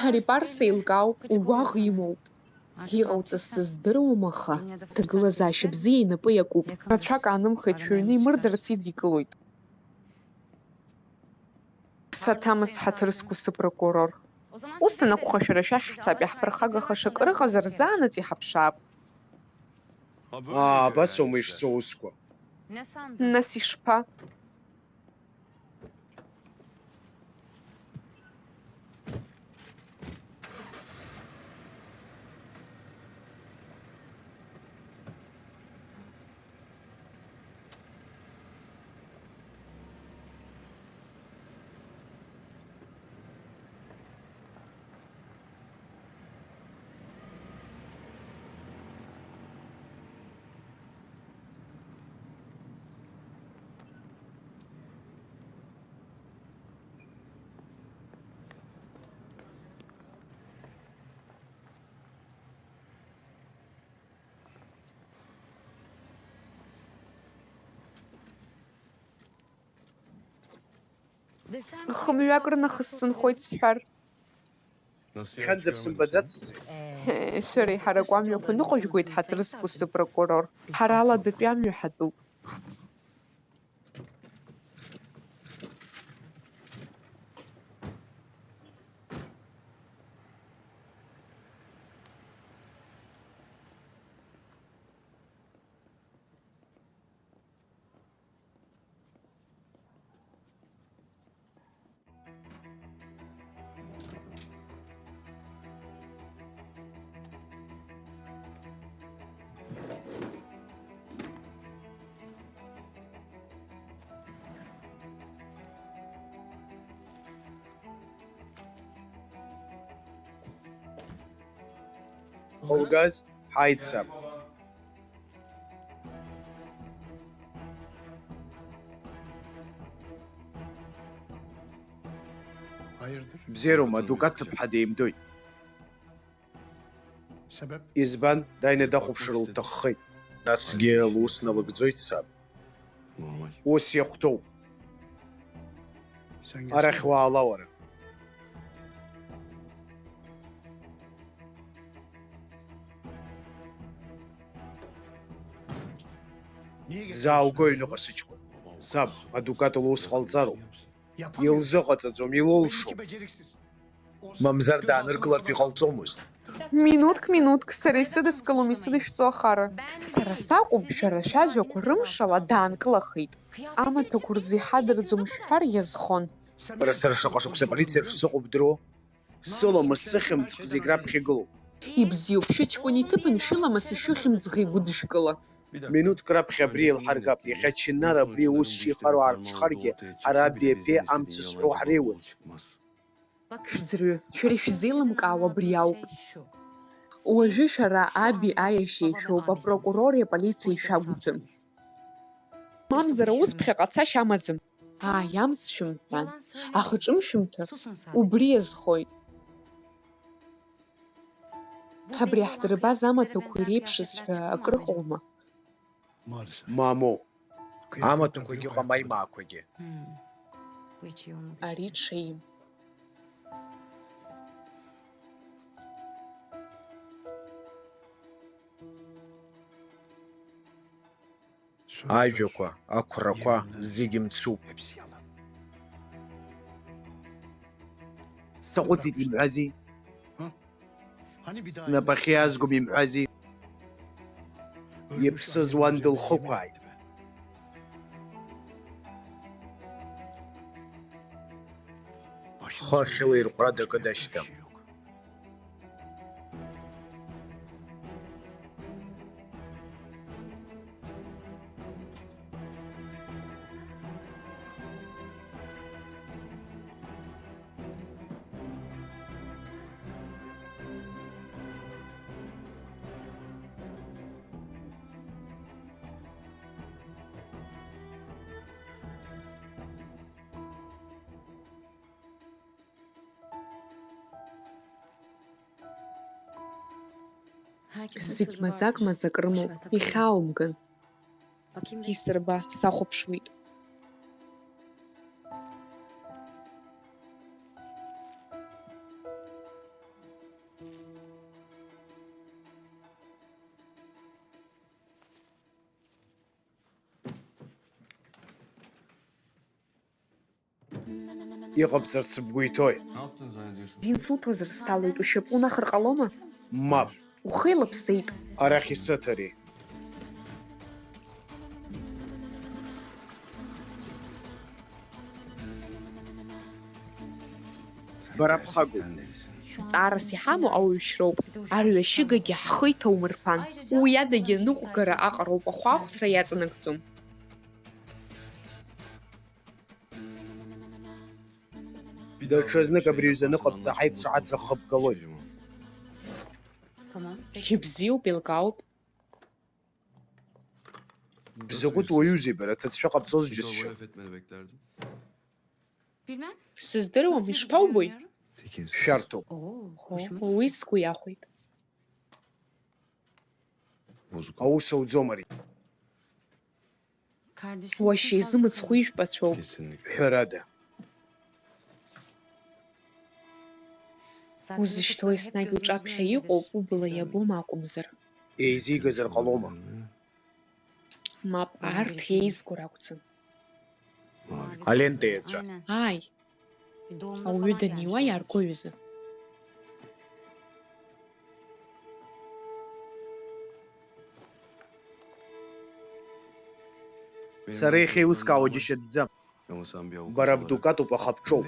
Ари Парс еилкаауп, угәаӷ имоуп. Иҟауҵаз сыздыруам, аха ҭагылазаашьа бзиа инапы иакуп. Рацәак аанымхеит, шәыҩны имырдарц идикылоит. Саҭамыз ҳаҭыр зқәу сыпрокурор. Ус анакәха, шәара шәахь ҳцап, иаҳԥырхагаха шакы рыҟазар, заанаҵ иҳаԥшаап. Аа, абас аума ишцо усқәа? Нас ишԥа? Хымҩак рынахыс сынхоит сҳәар. Хьанӡа бсымбаӡацызеи? Шәара иҳараку амҩақәа ныҟәыжәгоит ҳаҭыр зқәу сыпрокурор. Ҳара аладатәи амҩа ҳатәуп. Хәылгаз ҳаиццап. Бзиароума, адукаҭ ҭыԥҳа деимдоит. Избан, дааины дахәаԥшыр лҭаххеит. Насгьы лус налыгӡоит саб. Ус иахәҭоуп. Арахь уаала уара. Заауго аҩныҟа, сыҷкәын. Саб, адукат лус ҟалҵароуп. Илзыҟаҵаӡом, илылшом. Мамзар дааныркылартә иҟалҵомызт. Минуҭк, минуҭк, сара исыдыскылом исыдышәҵо ахара. Сара сакәым, шәара шәажәақәа рымшала даанкылахеит. Амаҭәақәа рзы иҳадырӡом шәҳәар иазхон. Бара сара шаҟа шықәса аполициаҿ сыҟоуп бдыруоу? Сыламыс, сыхьымӡӷ зегь раԥхьа игылоуп. Ибзиоуп, шәыҷкәын иҭыԥан шәыламыс ишәыхьымӡӷ игәыдышәкыла. Минуҭк раԥхьа абри еилҳаргап, иахьа Чинара абри аус шихароу аарԥшхаргьы, ара Беԥе амц зҳәо ҳреиуаӡам. Шәӡырҩы, шәара ишәзеилымкаауа абри ауп. Уажәы шәара аби аиашьеи шәоуп, апрокурори аполициеи шәакәӡам. Мамзар аус ԥхьаҟа цашьа амаӡам. Ааи, амц шәымҳәан. Аха ҿымшәымҭәар, убри иазхоит. Абри ҳдырбаз амаҭәақәа иреиԥшыз ҳәа акрыҟоума? Мамоу. Амаҭәақәагьы ыҟам, аимаақәагьы. Ари ҽеим. Ажәақәа, ақәрақәа, зегьы мцуп. Саҟәыҵит, имҳәази? Снапахьы иаазгом, имҳәази? Иԥсыз уан дылхықәааит. Хыхьла ирҟәра дакы дашьҭам. Зегь маӡак-маӡак рымоуп, ихьааумган. Исырба, сахәаԥшуеит. Иҟабҵарц бгәы иҭои? Дин суҭозар сҭалоит, ушьапы унахар ҟалома? Мап. Ухы еилаԥсеит. Арахь исыҭ ари. Бара бхагоуп. Ҵаарас иҳамоу ауаҩшьроуп. Арҩашьыгагьы ҳхы иҭаумырԥан. Уи адагьы аныҟәгара аҟароуп, ахәаахәҭра иаҵанакӡом. Даҽазнык абри аҩыза аныҟабҵа ҳаиқәшаҳаҭра хыбгалоит. Шьыбзиоуп, еилкаауп. Бзакәытә уаҩузеи бара, аҭыӡшәа ҟабҵоз џьысшьо. Сыздыруам, ишԥаубои? Шәарҭоуп. Хо, уи сгәы иахәеит. Аус ауӡом ари. Уашьа изы мыцхәы ижәпацәоуп. Ҳәарада. Узышьҭоу еснагь уҿаԥхьа иҟоуп, убла иабом акәымзар. Еизигазар ҟалома? Мап, арҭ еизго ракәӡам. Алента еҵәа. Ааи. Ауаҩы даниуа иаарго ҩыза. Сара иахьеилыскаауа џьашьатәӡам. Бара бдукатуп, аха бҿоуп.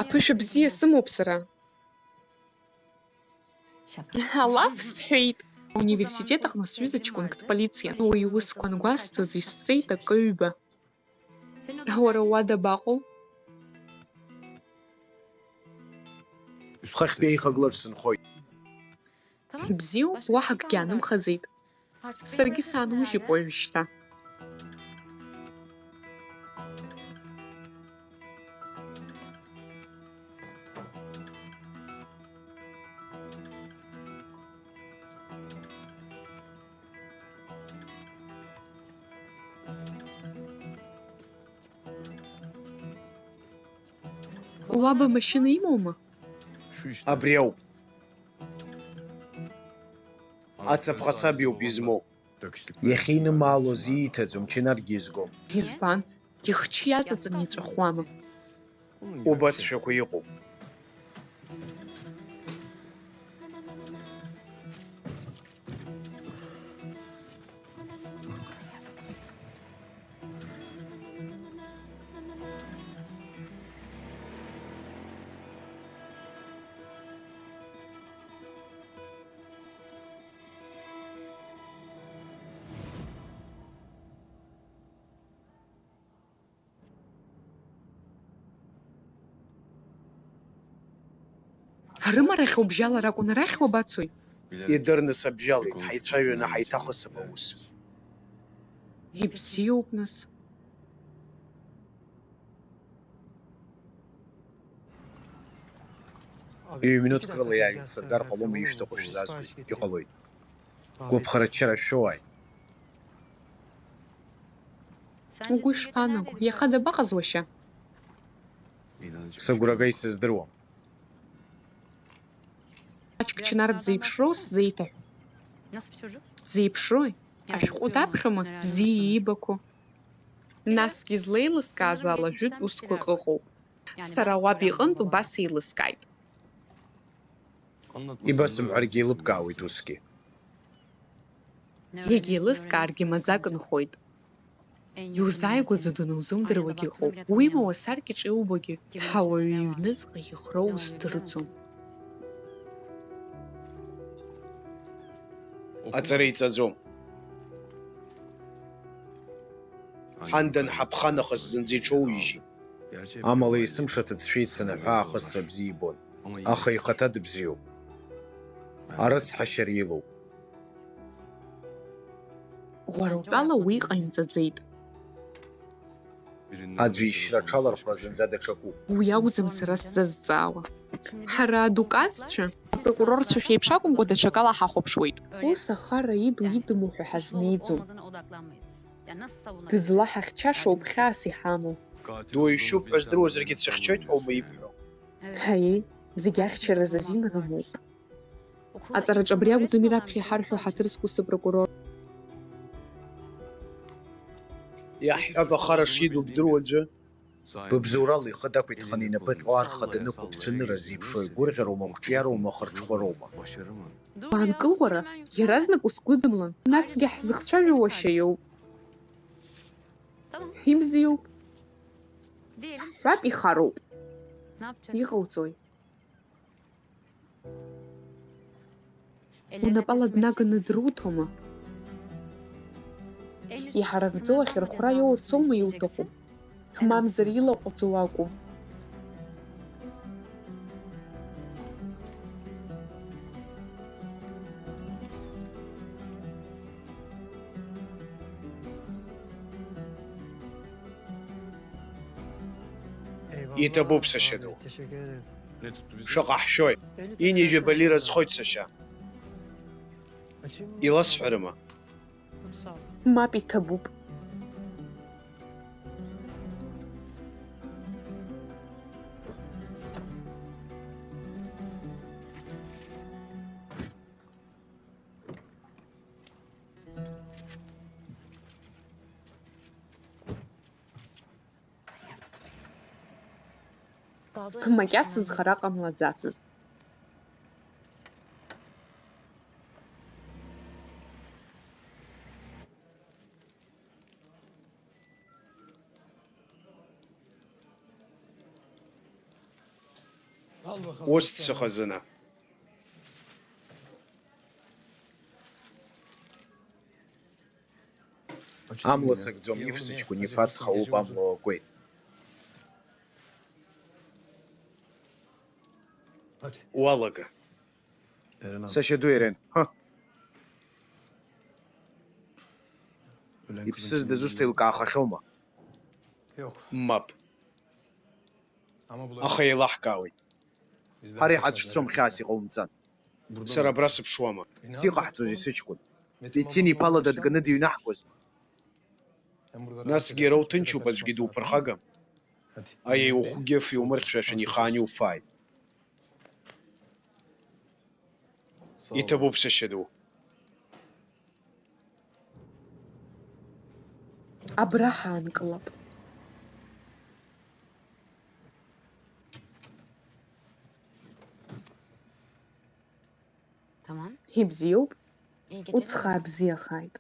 Аԥышәа бзиа сымоуп сара. Алаф сҳәеит. Ауниверситет аҟны сҩыза ҷкәынк дполициан. Уи иусқәа ангәасҭоз исҵеит акы-ҩба. Уара уа дабаҟоу? Схахьтәи еихагылаҿ сынхоит. Ибзиоуп, уаҳа акгьы аанымхаӡеит. Саргьы саанужьып уажәшьҭа. Уаб амашьына имоума? Абри ауп. Ацаԥха саб иоуп измоу. Иахьинымаалоз ииҭаӡом, Чинаргьы изгом. Избан? Ихчы иаҵаҵаны иҵәахуама? Убасшәақәа иҟоуп. Арымарахь убжьалар акәын, арахь уабацои? Идырны сабжьалеит, ҳаицәажәаны ҳаиҭахысып аус. Ибзиоуп, нас. Ҩ-минуҭк рыла иааицсыргар ҟалома, ишәҭаху шәзазгоит, иҟалоит. Гәаԥхараччара шәоуааит. Угәы ишԥаанаго, иаха дабаҟаз уашьа? Сыгәрагеи сыздыруам. Маҷк Чнар дзеиԥшроу сзеиҭаҳә. Дзеиԥшрои? Ашәҟәы даԥхьома, бзиа иибақәо? Насгьы излеилыскааз ала жәытә усқәак ыҟоуп. Сара уаб иҟынтә убас еилыскааит. Ибасымҳәаргьы еилыбкаауеит усгьы. Иагьеилыскааргьы маӡак нхоит. Иузааигәаӡоу данузымдыруагьы ыҟоуп. Уимоу асаркьаҿ иубогьы, ҳауаҩы иҩныҵҟа иӷроу уздырӡом. Аҵара иҵаӡом. Ҳан данҳаԥха нахыс зынӡа иҽоуижьит. Амала есымша аҭыӡшәа ицаны аҳәаахысра бзиа ибон, аха ихаҭа дыбзиоуп. Арыцҳашьара илоуп. Уара утәала уи ҟаимҵаӡеит. Аӡәы ишьра аҽалархәра зынӡа даҽакуп. Уи акәӡам сара сзазҵаауа. Ҳара адукатцәа, апрокурорцәа шәеиԥш акәымкәа, даҽакала ҳахәаԥшуеит. Ус ахара иду идыму ҳәа ҳазнеиӡом. Дызлаҳахьчашоуп хьаас иҳамоу. Дуаҩшьуп ҳәа здыруазаргьы дсыхьчоит ҳәа ума ибҳәо? Ҳаиеи, зегь ахьчаразы азин рымоуп. Аҵараҿы абри акәӡами раԥхьа иҳарҳәо ҳаҭыр зқәу сыпрокурор? Иаҳҳәап, ахара шиду бдыруа аӡәы? Быбзоурала ихы дақәиҭханы инапы ҟьо арха данықәыԥ цәанырра зеиԥшроу игәырӷьароума, қәҿиароума, хырҽхәароума? Уаанкыл уара, иаразнак усгәыдымлан, насгьы ҳзыхцәажәо уашьа иоуп. Ҳимзиоуп. Ҳҳәап, ихароуп. Иҟауҵои? Унапала днаганы друҭома? Иҳаракӡоу ахьырхәра иоурцоума иуҭаху? Мамзар илаҟәӡоу акәу? Иҭабуп, сашьа ду. Шаҟа ҳшәои? Ини жәаба лира зхоит, сашьа. Иласҳәарыма? Мап, иҭабуп. Макьа сызхара ҟамлаӡацызт. Усҭ сыхазына. Амла сакӡом, иф сыҷкәын, иф ацха уп, амла уакуеит. Уалага. Сашьа ду Ерен, ҳы! Иԥсыз дызусҭа еилкаахахьоума? Мап. Аха еилаҳкаауеит. Ҳара иҳацәцом хьаас иҟоумҵан. Сара абра сыԥшуама? Сиҟаҳҵозеи сыҷкәын? Бетин иԥа лада дганы дыҩнаҳкуазма? Насгьы иара уҭынчуп, аӡәгьы дуԥырхагам. Аиеи, ухәгьы ф иумырхьшәашәан ихаан иуфааит. Иҭабуп, сашьа ду. Абра ҳаанкылап. Ибзиоуп. Уцхаа бзиахааит.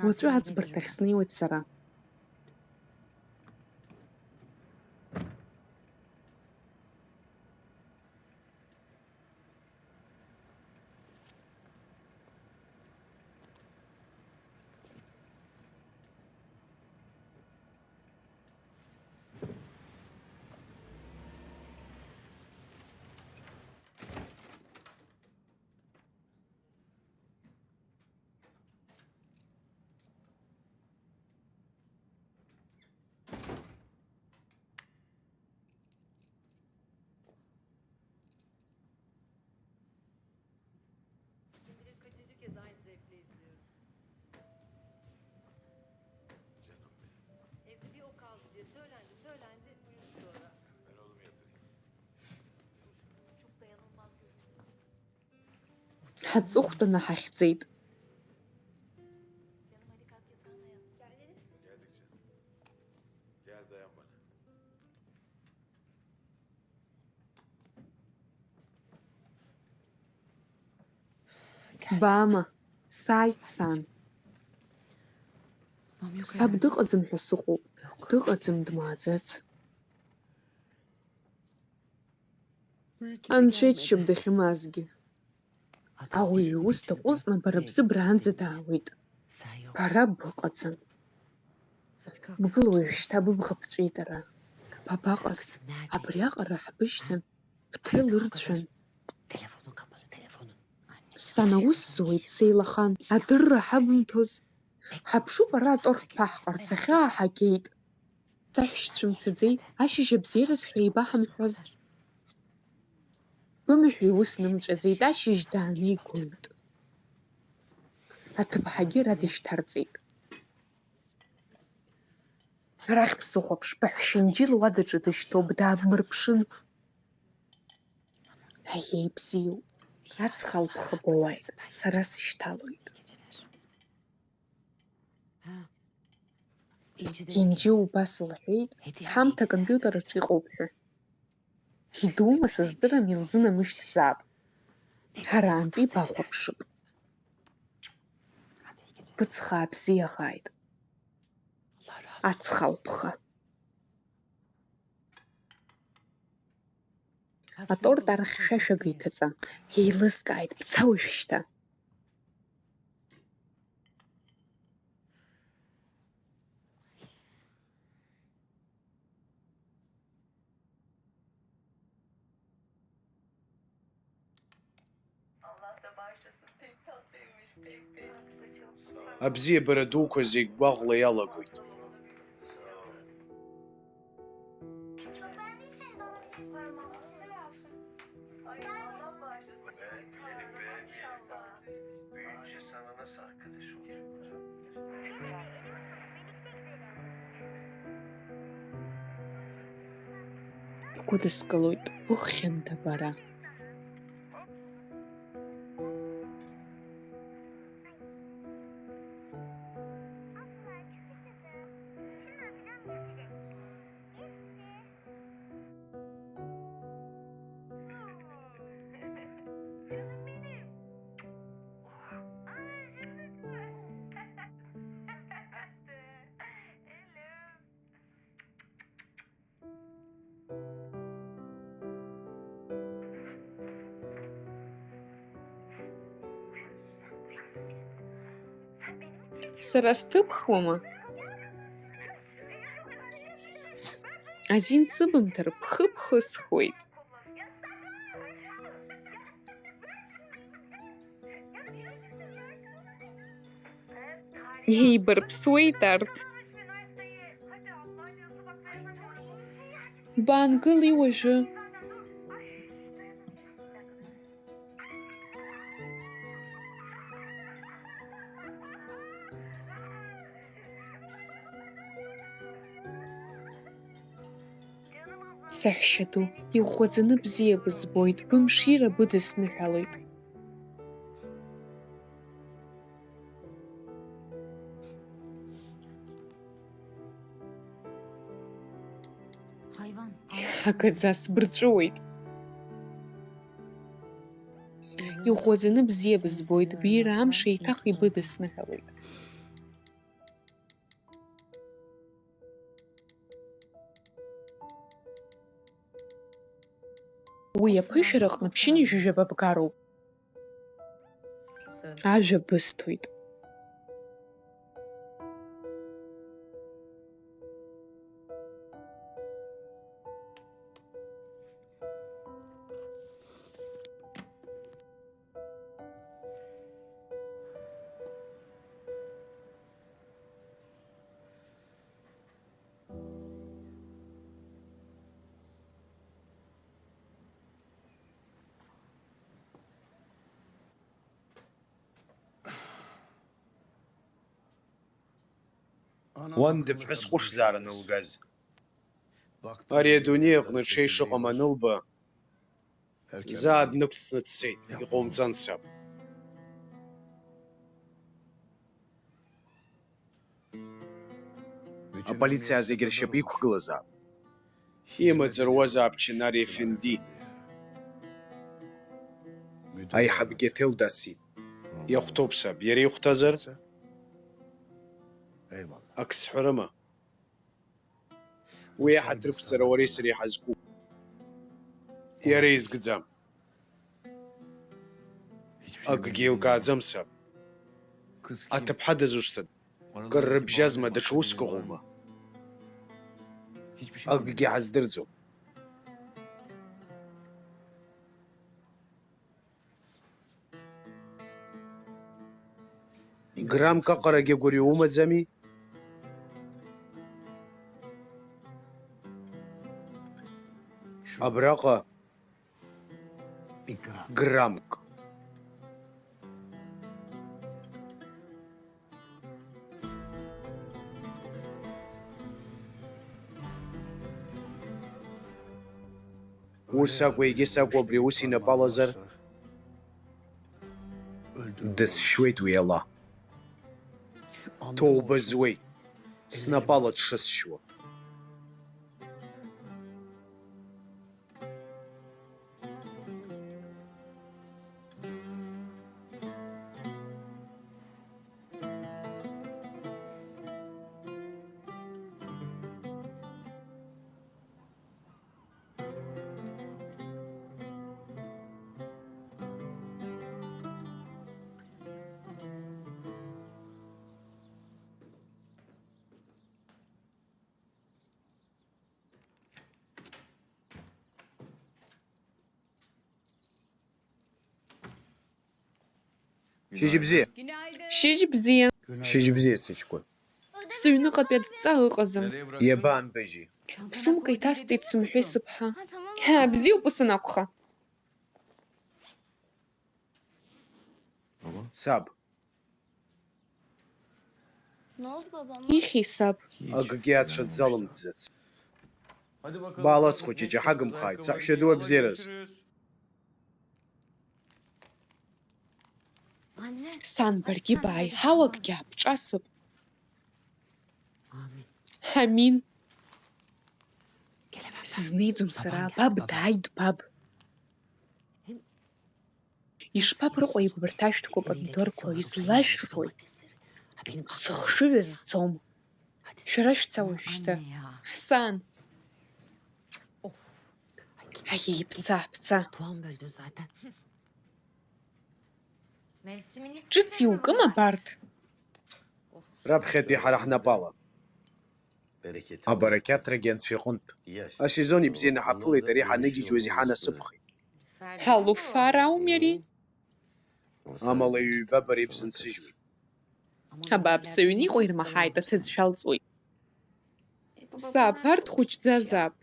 Уаҵәы аӡбарҭахь снеиуеит сара. Günde kaçıncı kez aynı zevkle izliyorum? Evde bir o kaldı diye söylendi, söylendi, uyudu sonra. Çok dayanılmaz görünüyor. Ҳаҵыхәтәаны ҳахьӡеит. Canım, hadi kalk yatağına yat. Geldik canım. Gel, dayan bana. Баама, сааит, сан. Саб дыҟаӡам ҳәа сыҟоуп, дыҟаӡам, дмааӡац. Анцәа иџьшьоуп дахьымаазгьы. Ауаҩы иус даҟәыҵны бара бзы браанӡа даауеит. Бара быҟаӡам. Бгыл уажәшьҭа, быбӷа ԥҵәеит ара. Бабаҟаз? Абриаҟара ҳбышьҭан, бҭел ырцәан. Сан, аус зуеит, сеилахан. Адырра ҳабымҭоз. Ҳаԥшуп ара аторт ԥаҳҟарц, ахьаа ҳагеит. Саҳәшьцәа мцаӡеи, ашьыжь абзиараз ҳәа еибаҳамҳәоз? Бымҳәеи, ус нымҵәаӡеит, ашьыжь даанигоит. Аҭыԥҳагьы ара дышьҭарҵеит. Арахь бсыхәаԥш, баҳәшьа Инџьил уадаҿы дышьҭоуп, даабмырԥшын. Аиеи, бзиоуп, аҵх алԥха боуааит, сара сышьҭалоит. Инџьи убас лҳәеит, ҳамҭа акомпиутер аҿы иҟоуп ҳәа. Идума сыздырам, илзынамышьҭзаап. Ҳараантәи бахәаԥшып. Быцхаа бзиахааит. Аҵх алԥха. Аторт арахь шәашәага иҭаҵа, еилыскааит, бца уажәшьҭа. Абзиабара дуқәа зегь гәаӷла иалагоит. Büyüyünce sana nasıl arkadaş olacak? Бгәыдыскылоит, быххьанда бара. Сара сҭыԥхуама? Азин сыбымҭар, бхы бхысхуеит. Еибарԥсуеит арҭ. Баангыли уажәы. Саҳәшьаду, иӷәӷәаӡаны бзиа бызбоит, бымшира быдысныҳәалоит. Агаӡа сбырҵәыуеит. Иӷәӷәаӡаны бзиа бызбоит, бира амш еиҭах ибыдысныҳәалоит. Уи аԥышәараҟны ԥшьынҩажәа бгароуп. Ажәа бысҭоит. Уан дыԥҳәыс ҟәышзаара анылгаз. Ари адунеи аҟны ҽеи шыҟам анылба, заа днықәҵны дцеит, иҟоумҵан, саб. Аполициа зегьы ршьапы иқәгылазаап. Имаҵ руазаап Чинар Ефенди. Аиҳабгьы аҭел дасит. Иахәҭоуп, саб, иара ихәҭазар? Ак сҳәарыма? Уи аҳаҭыр қәҵара уареи сареи ҳазкуп. Иара изкӡам. Акгьы еилкааӡам, саб. Аҭыԥҳа дызусҭада? Кыр рыбжьазма, даҽа уск ыҟоума? Акгьы ҳаздырӡом. Грамк аҟарагьы гәырҩа умаӡами? Абраҟа грамк. Ус акәу, егьыс акәу, абри аус инапы алазар? Дысшьуеит уи ала. Ҭоуба зуеит, снапала дшысшьуа. Шьыжьбзиа. Шьыжьбзиа. Шьыжьбзиа, сыҷкәын. Сыҩныҟатәи адҵа ыҟаӡам. Иабаанбыжьи? Сумка иҭасҵеит сымҳәеи сыԥҳа. Ҳа, бзиоуп ус анакәха. Саб. Ихьи, саб? Акгьы ацәа дзалымҵӡац. Баала, схәыҷы, џьаҳагымхааит, саҳәшьаду абзиараз. Сан, баргьы бааи, ҳауакгьы аабҿасып. Амин. Сызниӡом сара, баб дааит, баб. Ишԥабрыҟәеи убарҭ ашәҭқәа помидорқәа, излашәфои? Сыхшыҩ азцом. Шәара шәца уажәшьҭа. Сан! Аиеи, бца, бца. Ҿыц иукым абарҭ? Раԥхьатәи ҳара ҳнапала. Абарақьаҭрагьы Анцәа иҟынтә. Асезон ибзианы ҳаԥылеит, ари ҳаныгьежьуаз иҳанасыԥхеит. Ҳалуфар ауми ари? Амала ҩба бара ибзынсыжьуеит. Абааԥсы, аҩны иҟоу ирмаҳаит, аҭыӡ шәалҵуеит. Саб, арҭ хәыҷӡазаап.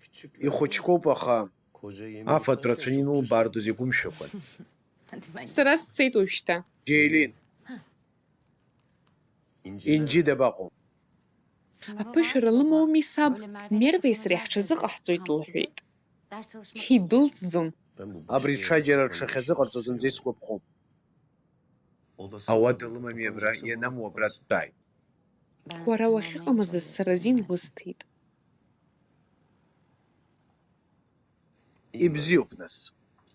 Ихәыҷқәоуп, аха. Афатә рацәаны инылбаардоз игәымшәақәан. Сара сцеит уажәшьҭа. Џьеилин. Инџьи дабаҟоу? Аԥышәара лымоуми саб, Мервеи сареи ҳҽазыҟаҳҵоит лҳәеит. Ҳидәылҵӡом. Абри ҽаџьара рҽахьазыҟарҵо зынӡа исгәаԥхом. Ауада лымами абра, ианаму абра дтәааит. Уара уахьыҟамыз сара азин лысҭеит. Ибзиоуп, нас.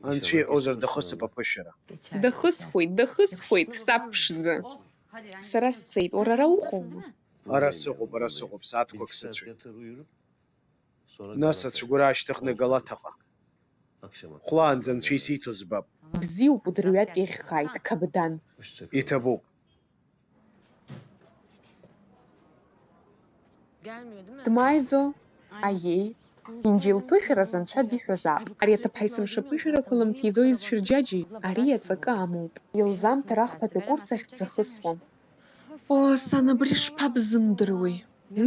Анцәа иҟьозар дахысып аԥышәара. Дахысхуеит, дахысхуеит, саб ԥшӡа. Сара сцеит, уара ара уҟоума? Ара сыҟоуп, ара сыҟоуп, сааҭқәак сыцәеит. Нас ацәгәара аашьҭыхны Галаҭаҟа. Хәлаанӡа анцәа исиҭо збап. Бзиоуп, удырҩатә иахьхааит, Қабдан. Иҭабуп. Дмааиӡо? Аиеи. Инџьил ԥышәараз анцәа диҳәозаап. Ари аҭыԥҳа есымша ԥышәарақәа лымҭиӡо изшәырџьаџьи? Ари аҵакы амоуп. Илзамҭар ахԥатәи акурс ахь дзахысуам. Оо, сан, абри шԥабзымдыруеи?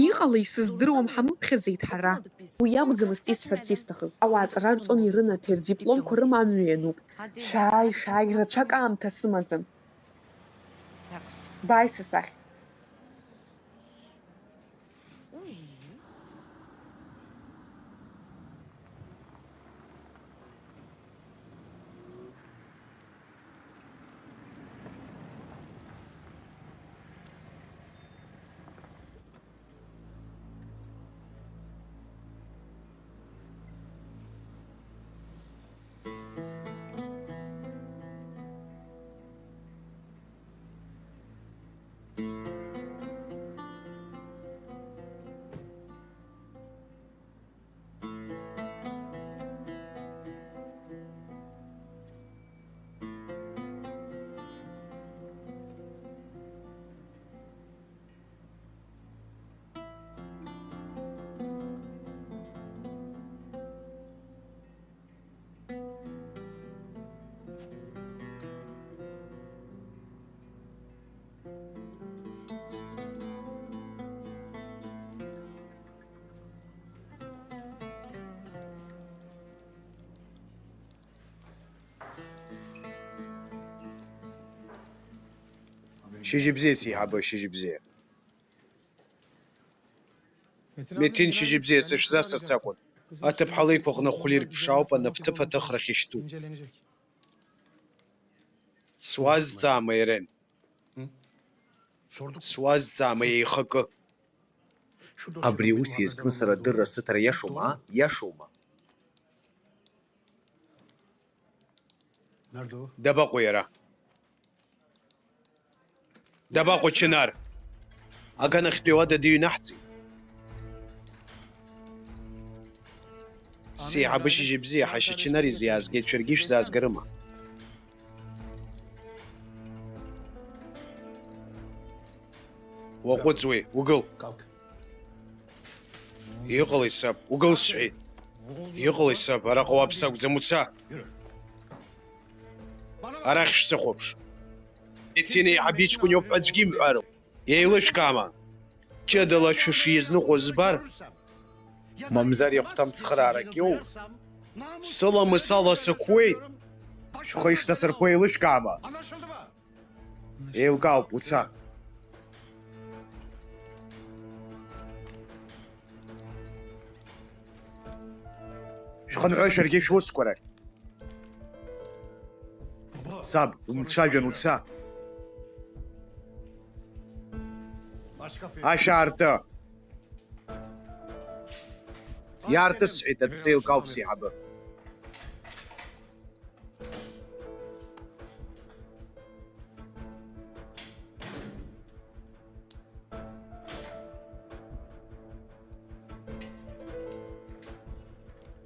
Иҟалеи сыздыруам, ҳамыԥхьаӡеит ҳара. Уи акәӡамызт исҳәарц исҭахыз. Ауаа аҵара рҵон ирынаҭеи, рдипломқәа рыма амҩа иануп. Шәааи, шәааи, рацәак аамҭа сымаӡам. Бааи са сахь. Шьыжьыбзиа, сеиҳабы, шьыжьыбзиа. Меҭин, шьыжьыбзиа, сышәзасырц акәын. Аҭыԥҳа леиқәаҟны хәлирк ԥшаауп, анапҭыԥ аҭыхрахь ишьҭуп. Суазҵаама, Ерен? Суазҵаама еихакы? Абри ус иазкны сара адырра сыҭара иашоума, а? Иашоума? Дабаҟоу иара? Дабаҟоу Чынар? Аганахьтәи ауада дыҩнаҳҵеит. Сеиҳабы шьыжьыбзиа, ҳашьа Чынар изы иаазгеит, шәаргьы ишәзаазгарыма? Уаҟәыҵ уи, угыл! Иҟалеи, саб? Угыл сҳәеит! Иҟалеи, саб? Араҟа уаԥс акәӡам, уца! Арахь шәсыхәаԥш! Еҭин еиҳаб иҷкәын иоуп ҳәа аӡәгьы имҳәароуп. Еилышәкаама? Ҷыдала шәышизныҟәо збар? Мамзар иахәҭам цхыраарак иоур? Сыламыс ала сықәуеит! Шәхы ишҭасырԥо еилышәкаама? Еилкаауп, уца. Шәхынҳәы шәаргьы шәусқәа рахь. Саб, умцәажәан, уца. Ашә аартты! Иаартысҳәеит, адҵа еилкаауп, сеиҳабы.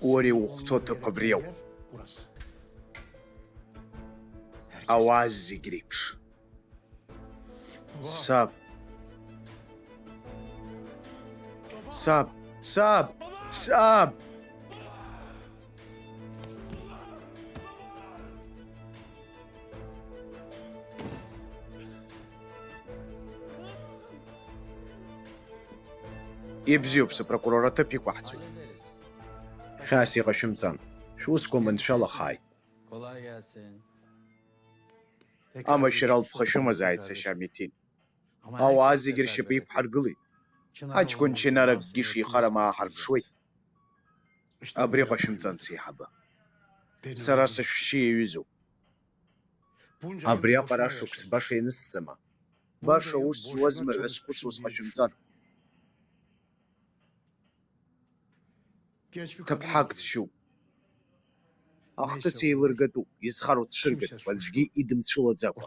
Уара иухәҭоу аҭыԥ абри ауп. Ауаа зегь реиԥш. Саб. Саб. Саб. Саб! Ибзиоуп, сыпрокурор аҭыԥ иқәаҳҵоит. Хьаас иҟашәымҵан. Шәусқәа маншәалахааит. Амашәыр алԥха шәымазааит, сашьа Миҭин. Ауаа зегьы ршьапы иқәҳаргылеит. Аҷкәын Чынар акгьы шихарам ааҳарԥшуеит. Абриҟа шәымҵан, сеиҳабы. Сара сышәшьы иаҩызоуп. Абриаҟара ашықәс баша ианысҵама? Баша ус зуазма ҳәа схәыцуа сҟашәымҵан. Ҭыԥҳак дшьуп. Ахҭыс еилыргатәуп, изхароу дцәыргатәуп, аӡәгьы идымцәылаӡакәа.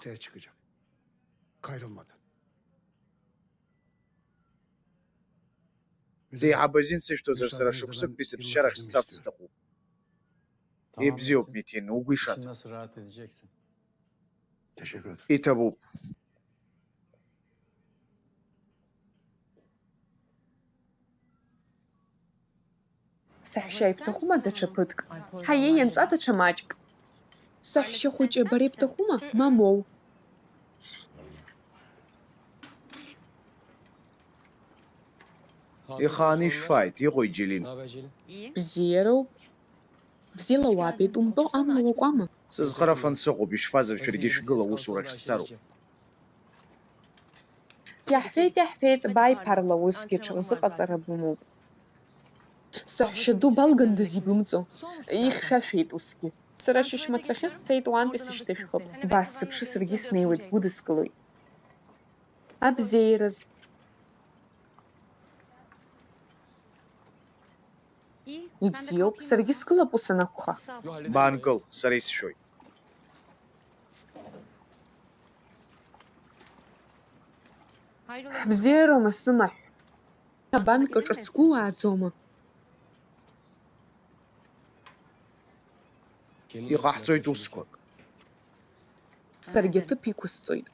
Сеиҳаб азин сышәҭозар, сара шықәсыктәи сыԥсшьарахь сцарц сҭахуп. Ибзиоуп, Митин, угәы ишаҭаху. Иҭабуп. Саҳәшьа ибҭахума даҽа ԥыҭк? Ҳаиеи, ианҵа даҽа маҷк. Саҳәшьа хәыҷы, бара ибҭахума, мамоу? Ихааны ишәфааит, иҟои, Џьелин? Бзиароуп. Бзиала уаабеит, умтәо амла уакуама? Сызхарафан сыҟоуп, ишәфазар шәаргьы шәгыла аусурахь сцароуп. Иаҳфеит, иаҳфеит, бааиԥарла усгьы ҽа рзыҟаҵара бымоуп. Саҳәшьа ду балгандаз ибымҵо, ихьшәашәеит усгьы. Сара шьыжьмацахьы сцеит, уантәи сышьҭышәхып. Баасзыԥшы, саргьы снеиуеит, будыскылоит. Абзиараз. Ибзиоуп, саргьы сгылап ус анакәха. Баанкыл, сара исшәоит. Бзиароума сымаҳә? Абанк аҿы цгәы уааӡома? Иҟаҳҵоит усқәак. Саргьы аҭыԥ иқәысҵоит.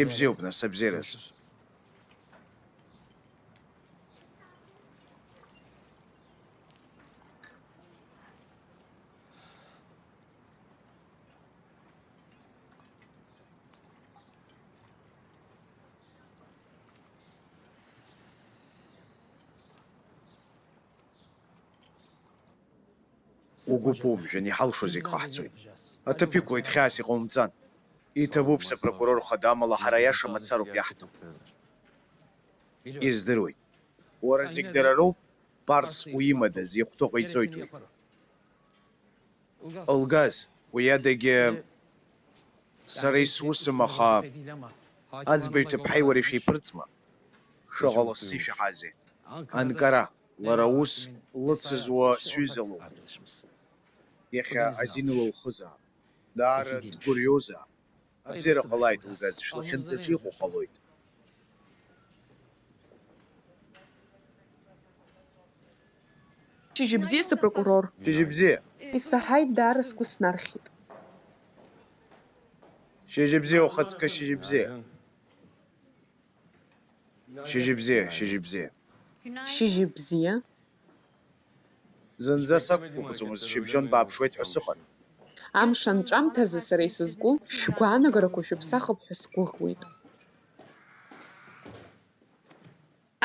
Ибзиоуп, нас, абзиараз. Угәы ԥумжәан, иҳалшо зегь ҟаҳҵоит. Аҭыԥ иқәлеит, хьаас иҟоумҵан. Иҭабуп сыпрокурор хада, амала ҳара аиаша мацароуп иаҳҭо. Издыруеит. Уара зегь дара роуп, Парс уимадаз, ихәҭоу ҟаиҵоит уи. Лгаз, уи адагьы сара исусым, аха аӡбаҩ ҭыԥҳаи уареи шәеиԥырҵма? Шәыҟало сзишәаҳазеи? Анкара, лара ус лыцызуа сҩыза лоуп. Иахьа азин лылхызаап. Даара дгәырҩозаап. Абзиара ҟалааит, лгаз, шәлахьынҵаҿы иҟоу ҟалоит. Шьыжьыбзиа, сыпрокурор. Шьыжьыбзиа. Исаҳаит, даара сгәы снархьит. Шьыжьыбзиа, ухаҵкы, шьыжьыбзиа. Шьыжьыбзиа, шьыжьыбзиа. Шьыжьыбзиа. Зынӡа сақәгәыӷӡомызт, шьыбжьон бааԥшуеит ҳәа сыҟан. Амш анҵәамҭазы сара исызку шәгәаанагарақәа шәыԥсахып ҳәа сгәыӷуеит.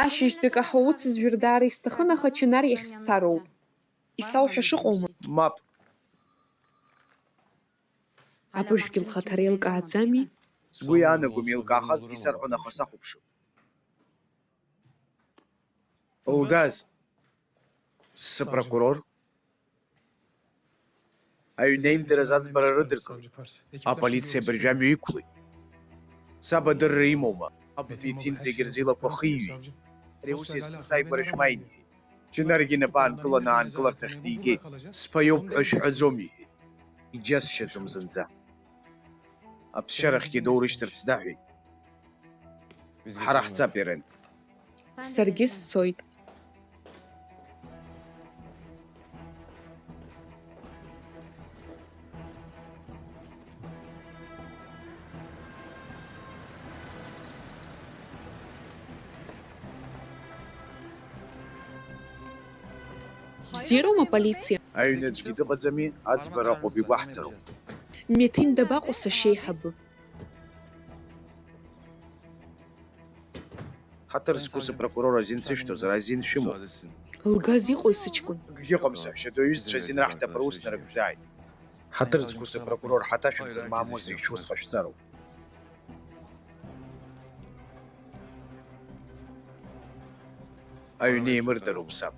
Ашьыжьтәи каҳауцыз жәыр даара исҭахын, аха Чынар иахь сцароуп. Исауҳәаша ыҟоума? Мап. Абыржәгьы лхаҭара еилкааӡами? Сгәы иаанагом, еилкаахазҭгьы сарҳәон, аха сахәаԥшып. Лгаз, сыпрокурор, аҩны аимдараз аӡбара рыдыркылеит. Аполициа абыржәы амҩа иқәлеит. Саб адырра имоума? Аб Витин зегь рзы илақәа хиҩеит. Ари аус иазкны сааигәара шәмааин, иҳәеит. Џьынаргьы инапы аанкыланы аанкыларҭахь дигеит. Сԥа иоуп ҳәа шәҳәаӡом, иҳәеит. Иџьасшьаӡом зынӡа. Аԥсшьарахьгьы доурышьҭырц даҳәеит. Ҳара ҳцап, Ерен. Саргьы сцоит. Бзиароума аполициа? Аҩны аӡәгьы дыҟаӡами, аӡбара аҟоуп, игәаҳҭароуп. Меҭин дабаҟоу, сашьа еиҳабы? Ҳаҭыр зқәу сыпрокурор азин сышәҭозар, азин шәымоуп. Лгаз иҟои сыҷкәын? Акгьы ыҟам, саҳәшьаду, аҩызцәа азин раҳҭап, рус нарыгӡааит. Ҳаҭыр зқәу сыпрокурор, ҳаҭашәымҵан, мамоу зегь шәус ҟашәҵароуп. Аҩны еимырдароуп саб.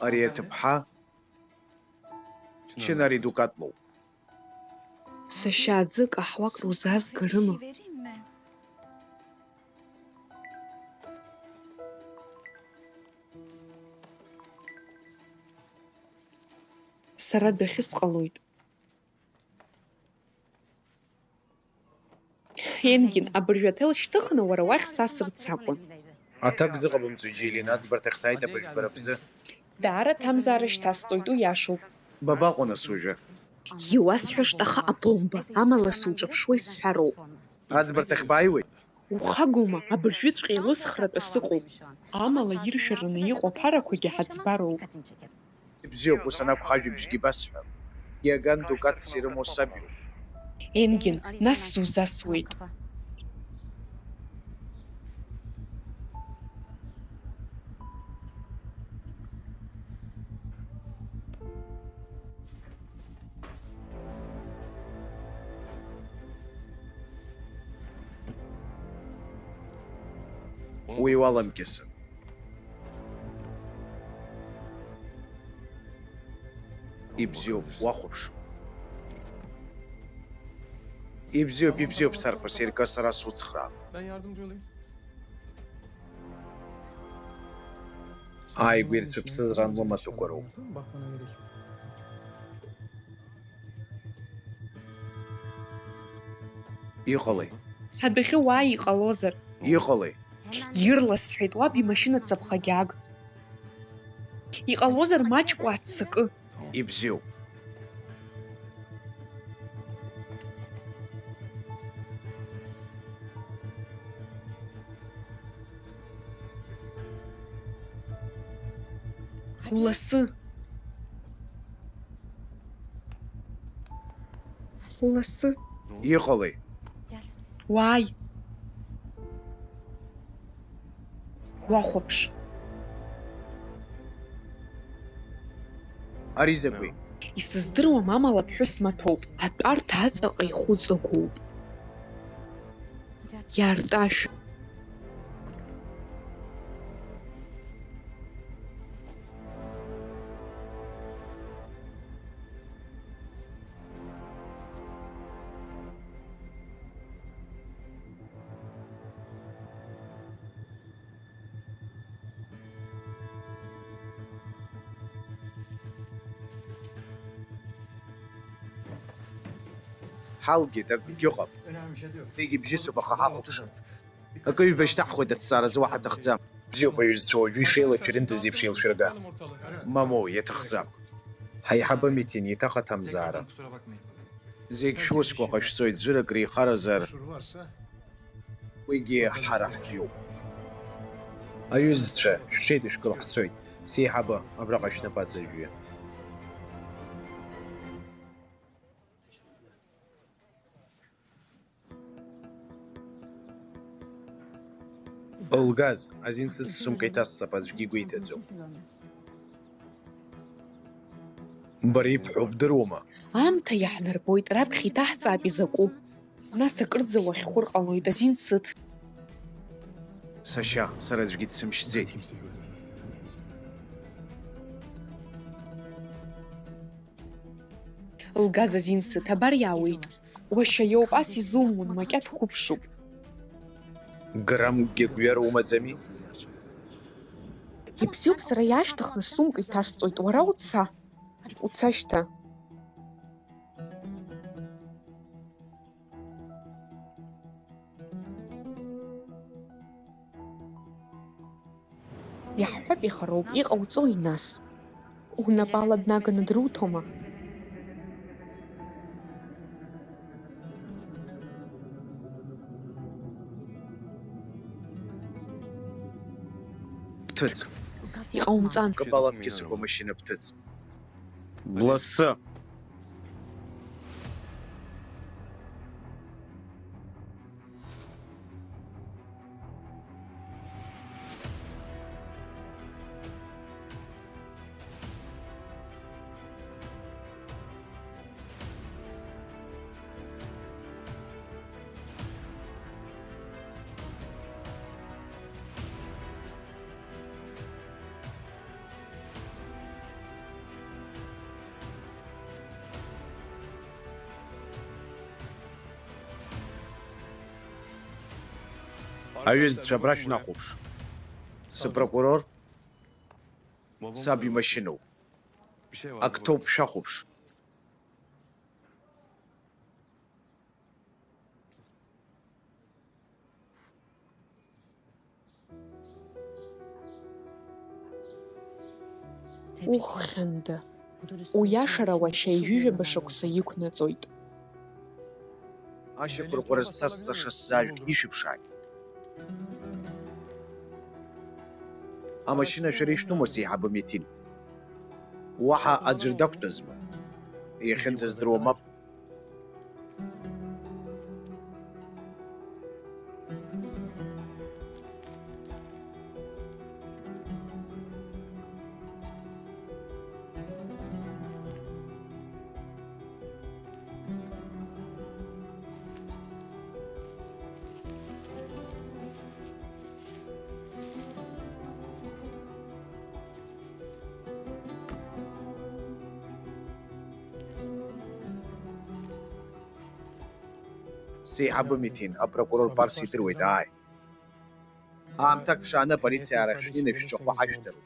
Ари аҭыԥҳа Чинари Дукатлоуп. Сашьа, аӡы каҳуак рузазгарыма? Сара дахьысҟалоит. Енгин, абыржәы аҭел шьҭыхны уара уахь сасырц акәын. Аҭак зыҟабымҵои, Џьелин, аӡбарҭахь сааит абыржә бара бзы. Даара аҭамзаара шьҭасҵоит, уиашоуп. Бабаҟоу нас уажәы? Иуасҳәашт, аха абомба, амала суҿаԥшуа исҳәароуп. Аӡбарҭахь бааиуеит? Ухагоума, абыржәыҵәҟьа еилысхратәы сыҟоуп. Амала иршәараны иҟоу аԥарақәагьы ҳаӡбароуп. Ибзиоуп, ус анакәха, ажәабжьгьы басҳәап. Иаган дукац ирымоу саб иоуп. Енгин, нас сузасуеит. Уи уаламкьысын. Ибзиоуп, уахәаԥш. Ибзиоуп, ибзиоуп, сарԥыс, иркы сара суцхраап. Ааигәа ирцәыԥсыз ран лымаҭәақәа роуп. Иҟалеи? Адәахьы уааи, иҟалозар? Иҟалеи? Ирласҳәеит, уаб имашьына цаԥхагьы аг. Иҟалозар, маҷк уааццакы. Ибзиоуп. Уласы. Уласы. Иҟалеи? Уааи. Уахәаԥш. Ари закәи? Исыздыруам, амала ԥҳәыс маҭәоуп, атәарҭа аҵаҟа ихәыҵагәоуп. Иарташә. Ҳалгеит, акгьы ыҟам. Зегьы бжьысуп, аха ҳахәаԥшып. Акы-ҩба шьҭаҳхуеит, аҭҵааразы уаҳа аҭахӡам. Бзиоуп, аҩызцәа, уажәы ишеилашәырындаз еиԥш еилшәырга. Мамоу, иаҭахӡам. Ҳаиҳабы Митин, еиҭах аҭамзаара. Зегь шәусқәа ҟашәҵоит, ӡәыр акры ихаразар, уигьы ҳара ҳтәиуп. Аҩызцәа, шәҽеидышәкыл, ҳцоит. Сеиҳабы, абраҟа шәнапы аҵа жәҩа. Лгаз, азин сыдсумкәа иҭасҵап, аӡәгьы игәеиҭаӡом. Бара ибҳәо бдыруама? Аамҭа иаҳнарбоит, раԥхьа иҭаҳҵаап изакәу. Нас акырӡа уахьхәыр ҟалоит, азин сыҭ. Сашьа, сара аӡәгьы дсымшьӡеит. Лгаз азин сыҭ, абар иаауеит. Уашьа иоуп, ас изумун, макьаҭ қәыԥшуп. Граммгьы гәҩара умаӡами? Ибзиоуп, сара иаашьҭыхны сумка иҭасҵоит, уара уца. Уца шьҭа. Иаҳҳәап, ихароуп, иҟауҵои нас? Унапала днаганы друҭома? Ҭыҵ. Иҟаумҵан. Кабала бкьысақәа машьына бҭыҵ. Бласы. Аҩызцәа, абра шәнахәаԥш. Сыпрокурор, саб имашьыноуп. Ак ҭоуп, шәахәаԥш. Уххьында. Уиашара уашьа ҩажәижәаба шықәса иқәнаҵоит. Ашьақәырӷәӷәара зҭасҵаша сзаажәг ишәыԥшааит. Амашьына шәара ишәтәума, сеиҳабы Миҭин? Уаҳа аӡәыр дақәтәазма? Иахьынӡаздыруа мап. Сеиҳабы Миҭин, апрокурор Парс идыруеит, ааи. Аамҭак ԥшааны аполициаа рахь шәнеины шәҿахәы ҳашәҭароуп.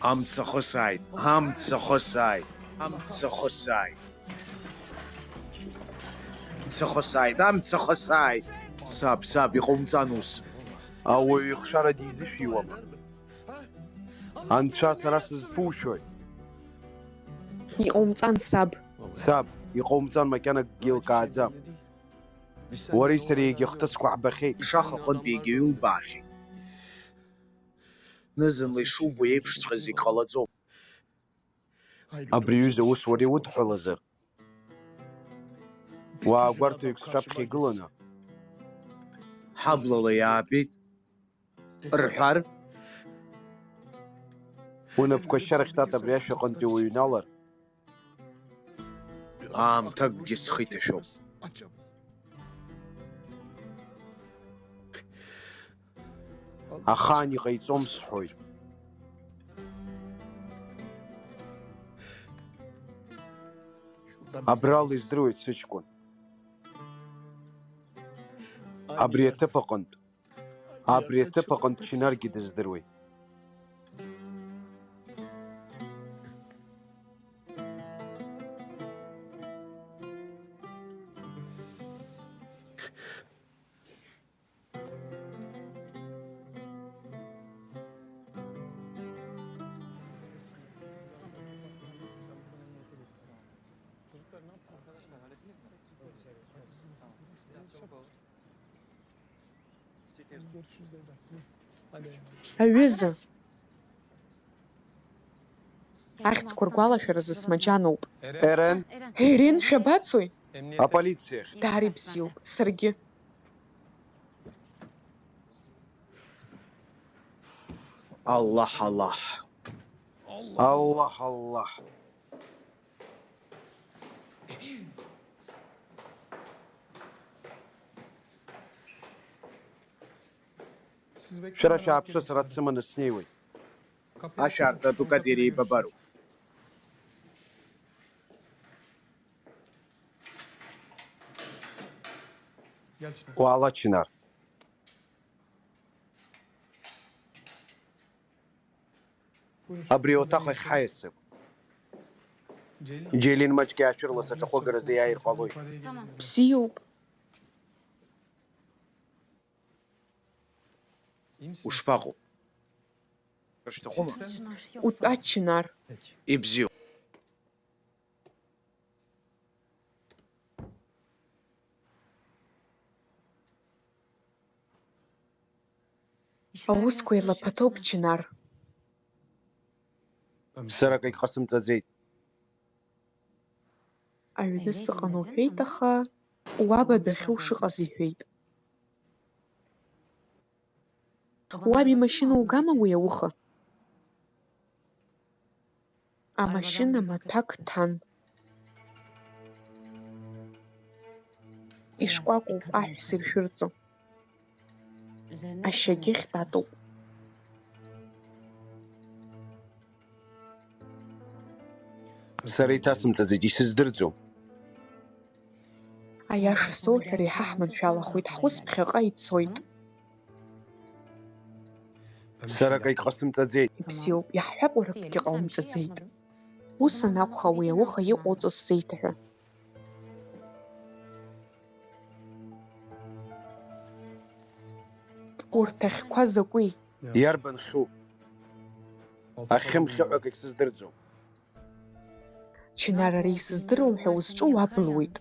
Амца хысааит, амца хысааит, амца хысааит. Амца хысааит, амца хысааит. Саб, саб, иҟоумҵан ус. Ауаҩы ихшара дизышәиуама? Анцәа сара сызԥушәои? Иҟоумҵан, саб. Саб, иҟоумҵан, макьана акгьы еилкааӡам. Уареи сареи егьа хҭысқәа ҳбахьеит. Шаха аҟынтә егьаҩ лбаахьеит. Зны-зынла ишубо еиԥшҵәҟьа зегь ҟалаӡом. Абри аҩыза ус уара иудҳәалазар? Уаа гәарҭаҩык сҿаԥхьа игыланы. Ҳаблала иаабеит. Рҳәар? Унапқәа ашьарахь, тата, абри ашә аҟынтәи уҩналар? Аамҭакгьы схы иҭашәом. Ахаан иҟаиҵом сҳәоит. Абрала издыруеит сыҷкәын. Абри аҭыԥ аҟынтә. Абри аҭыԥ аҟынтә Чинаргьы дыздыруеит. Аҩыза! Ахьӡқәа ргәалашәаразы смаџьаноуп. Ерен? Ерен, шәабацои? Аполициахь. Даара ибзиоуп, саргьы. Аллаҳ, Аллаҳ. Аллаҳ, Аллаҳ. Шәара шәааԥшы, сара дсыманы снеиуеит. Ашәарҭа адукат иара еибабароуп. Уаала, Чинар. Абри ауаҭах ахь ҳаиасып. Џьелин маҷк иаашәырла саҿахәыгаразы иааир ҟалоит. Бзиоуп. Ушԥаҟоу? Шәҭахума? Утәа, Чинар. Ибзиоуп. Аусқәа еилаԥаҭоуп, Чынар. Сара акагь ҟасымҵаӡеит. Аҩны сыҟан уҳәеит, аха уаб адәахьы ушыҟаз иҳәеит. Уаб имашьына угама уи ауха? Амашьына маҭәак ҭан. Ишкәакәоуп аҳәса иршәырҵо. Ашьагьы хьтатоуп. Сара иҭасымҵаӡеит, исыздырӡом. Аиаша соуҳәар, иаҳа ҳманшәалахоит, ҳус ԥхьаҟа ицоит. Сара акагь ҟасымҵаӡеит. Ибзиоуп, иаҳҳәап, уара акгьы ҟаумҵаӡеит. Ус анакәха, уи ауха иҟауҵо сзеиҭаҳәа. Урҭ ахьқәа закәи? Иарбан хьу? Ахьымхьы ҳәа акагь сыздырӡом. Чынар, ара исыздыруам ҳәа узҿу уабылуеит.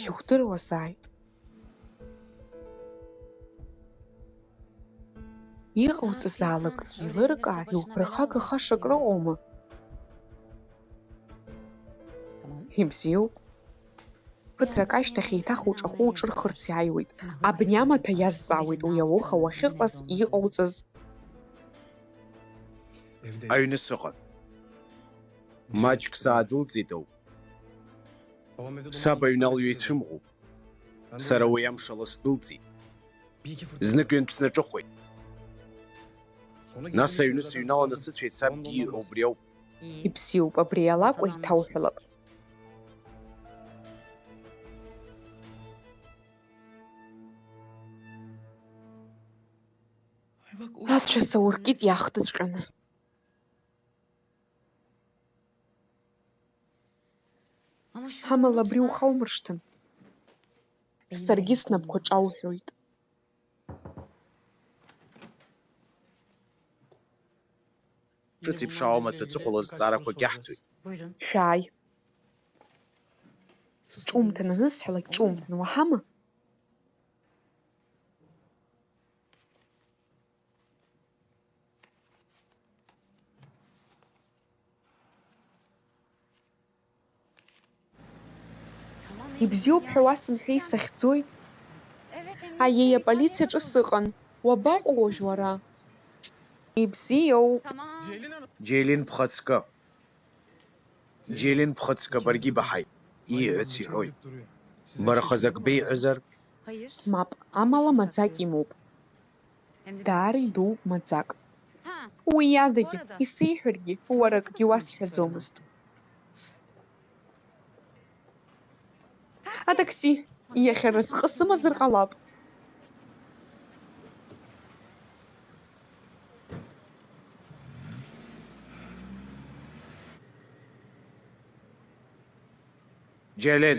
Иудыруазааит. Иҟауҵазаалакгьы еилыркаар, иуԥырхагахаша акрыҟоума? Ибзиоуп. Ԥыҭрак ашьҭахь еиҭах уҿахәы уҿырхырц иааиуеит. Абни амаҭәа иазҵаауеит уи ауха уахьыҟаз, иҟауҵаз. Аҩны сыҟан. Маҷк саадәылҵит ауп. Саб аҩны алҩа ицәымӷуп. Сара уи амш ала сдәылҵит. Знык ҩынтә снаҿыхәеит. Нас аҩны сыҩналаны сыцәеит, сабгьы ииҳәо убри ауп. Ибзиоуп, абри алакәа иҭауҳәалап. Ацәа сауркит иаахтыҵәҟьаны. Амала абри ухаумыршҭын. Саргьы снапқәа ҿауҳәоит. Ҿыц иԥшаауа амаҭәа аҵыхәала зҵаарақәагьы аҳҭоит. Шәааи. Ҿумҭын анысҳәалак, ҿумҭын, уаҳама? Ибзиоуп ҳәа уасымҳәеи, сахьӡои? Аиеи, аполициаҿы сыҟан. Уабаҟоу уажә уара? Ибзиоуп. Џьелин бхаҵкы. Џьелин бхаҵкы, баргьы ибаҳаит. Ииҳәац иҳәоит. Бара хазы ак беиҳәазар? Мап, амала маӡак имоуп. Даара идууп маӡак. Уи адагьы, исеиҳәаргьы, уара акгьы уасҳәаӡомызт. Атакси, иахьа разҟы сымазар ҟалап. Џьелен.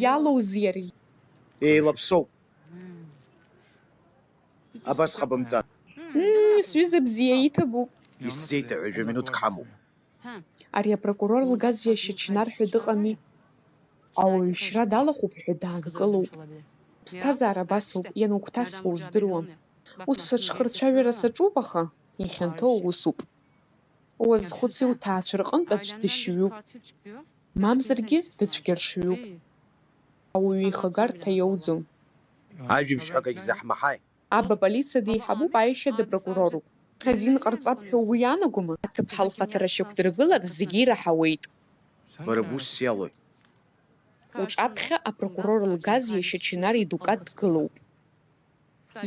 Иалоузеи ари? Еилаԥсоуп. Абас ҟабымҵан. Мм, сҩыза бзиа иҭабуп. Исзеиҭаҳәа жәа-минуҭк ҳамоуп. Ари апрокурор лгаз иашьа Чынар ҳәа дыҟами. Ауаҩшьра далахәуп ҳәа даанкылоуп. Ԥсҭазаара абасоуп, ианугәҭасуа уздыруам. Ус сыҽхырцәажәара саҿуп, аха ихьанҭоу усуп. Уазхәыци, уҭаацәа рҟынтә аӡә дышьҩуп. Мамзаргьы дыцәгьаршҩуп. Ауаҩы ихагарҭа иоуӡом. Ажәабжьҳәа акагь заҳмаҳаи? Аба полициа деиҳабуп, аиашьа дыпрокуроруп. Азин ҟарҵап ҳәа угәы иаанагома? Аҭыԥҳа лхаҭара шьақәдыргылар зегьы ираҳауеит. Бара бусс иалоит. Уҿаԥхьа апрокурор лгаз иашьа Чынар идукат дгылоуп.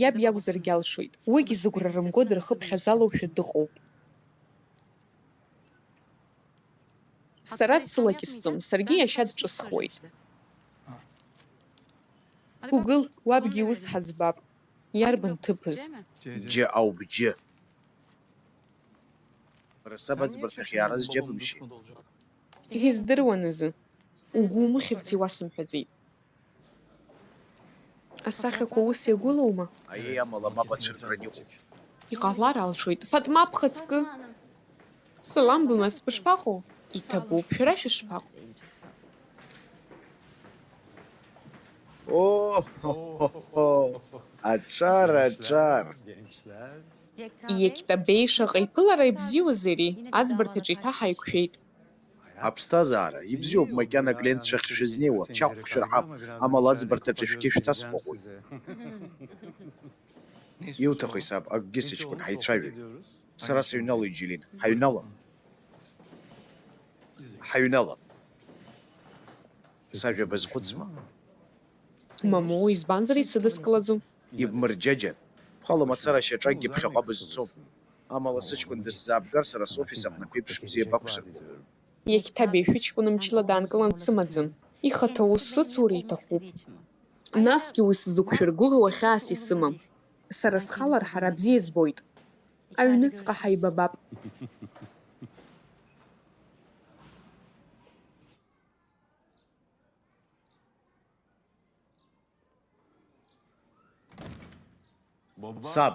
Иаб иакәзаргьы алшоит. Уигьы зыгәра рымго дырхыԥхьаӡалоушәа дыҟоуп. Сара дсылакьысӡом, саргьы иашьа дҿысхуеит. Угыл, уабгьы иус ҳаӡбап. Иарбан ҭыԥыз? Џьы ауп, џьы. Бара саб аӡбарҭахь иаара зџьабымшьеит. Издыруан азы. Угәы умыхьырц иуасымҳәаӡеит. Асахьақәа ус иагәылоума? Аиеи, амала мап ацәыркран иҟоуп. Иҟалар алшоит. Фатма, бхаҵкы! Салам бымаз, бышԥаҟоу? Иҭабуп, шәара шәышԥаҟоу? Оо, аҿар, аҿар! Иектабеи шаҟа иԥылара ибзиоузеи ари, аӡбарҭаҿы иҭаҳаиқәшәеит. Аԥсҭазаара, ибзиоуп макьана Глент шәахь шәызнеиуа, чахәк шәырҳап, амала аӡбарҭаҿы шәқьышә ҭасҟәыҟәит. Иуҭахи, саб, акгьы, сыҷкәын, ҳаицәажәоит. Сара сыҩналоит, Џьелин, ҳаҩналап. Ҳаҩналап. Сажәа базхәыцма? Мамоу, избанзар исыдыскылаӡом. Ибмырџьаџьан. Бхала мацара шьаҿакгьы ԥхьаҟа бызцом. Амала сыҷкәын дысзаабгар, сара софис аҟны ԥеиԥш бзиа бақәсыргоит. Иахьҭабеи шәыҷкәын мчыла даанкылан дсымаӡам. Ихаҭа ус сыцура иҭахуп. Насгьы уи сзықәшәыргәыӷуа хьаас исымам. Сара схала рҳара бзиа збоит. Аҩныҵҟа ҳаибабап. Саб.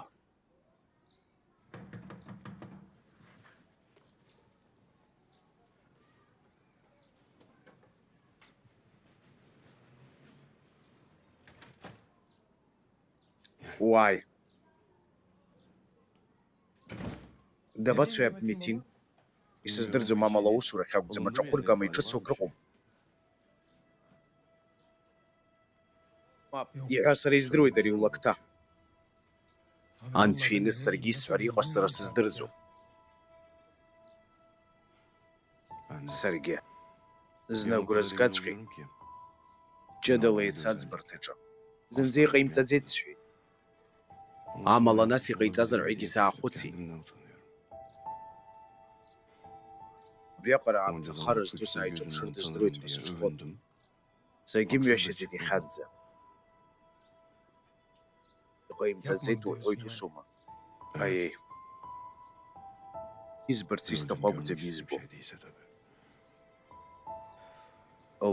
Уааи. Дабацои аб Метин? Исыздырӡом, амала аусурахь акәӡам, аҿахәыргама иҿыцу акрыҟоуп. Мап, иҳәа сара издыруеит ари улакҭа. Анцәа иныс саргьы исҳәара иҟасҵара сыздырӡом. Саргьы. Зны агәра згаҵәҟьеит. Ҷыдала еицаӡбарҭаҿы. Зынӡа иҟаимҵаӡеит сҳәеит. Амала нас иҟаиҵазар ҳәагьы саахәыцит. Убриаҟара аамҭа хара зду сааиҿаԥшыр дыздыруеит ҳәа сыҽхәон. Сагьымҩашьаӡеит иахьанӡа. Иҟаимҵаӡеит уҳәоит, усума? Аиеи. Избарц исҭаху акәӡам избо.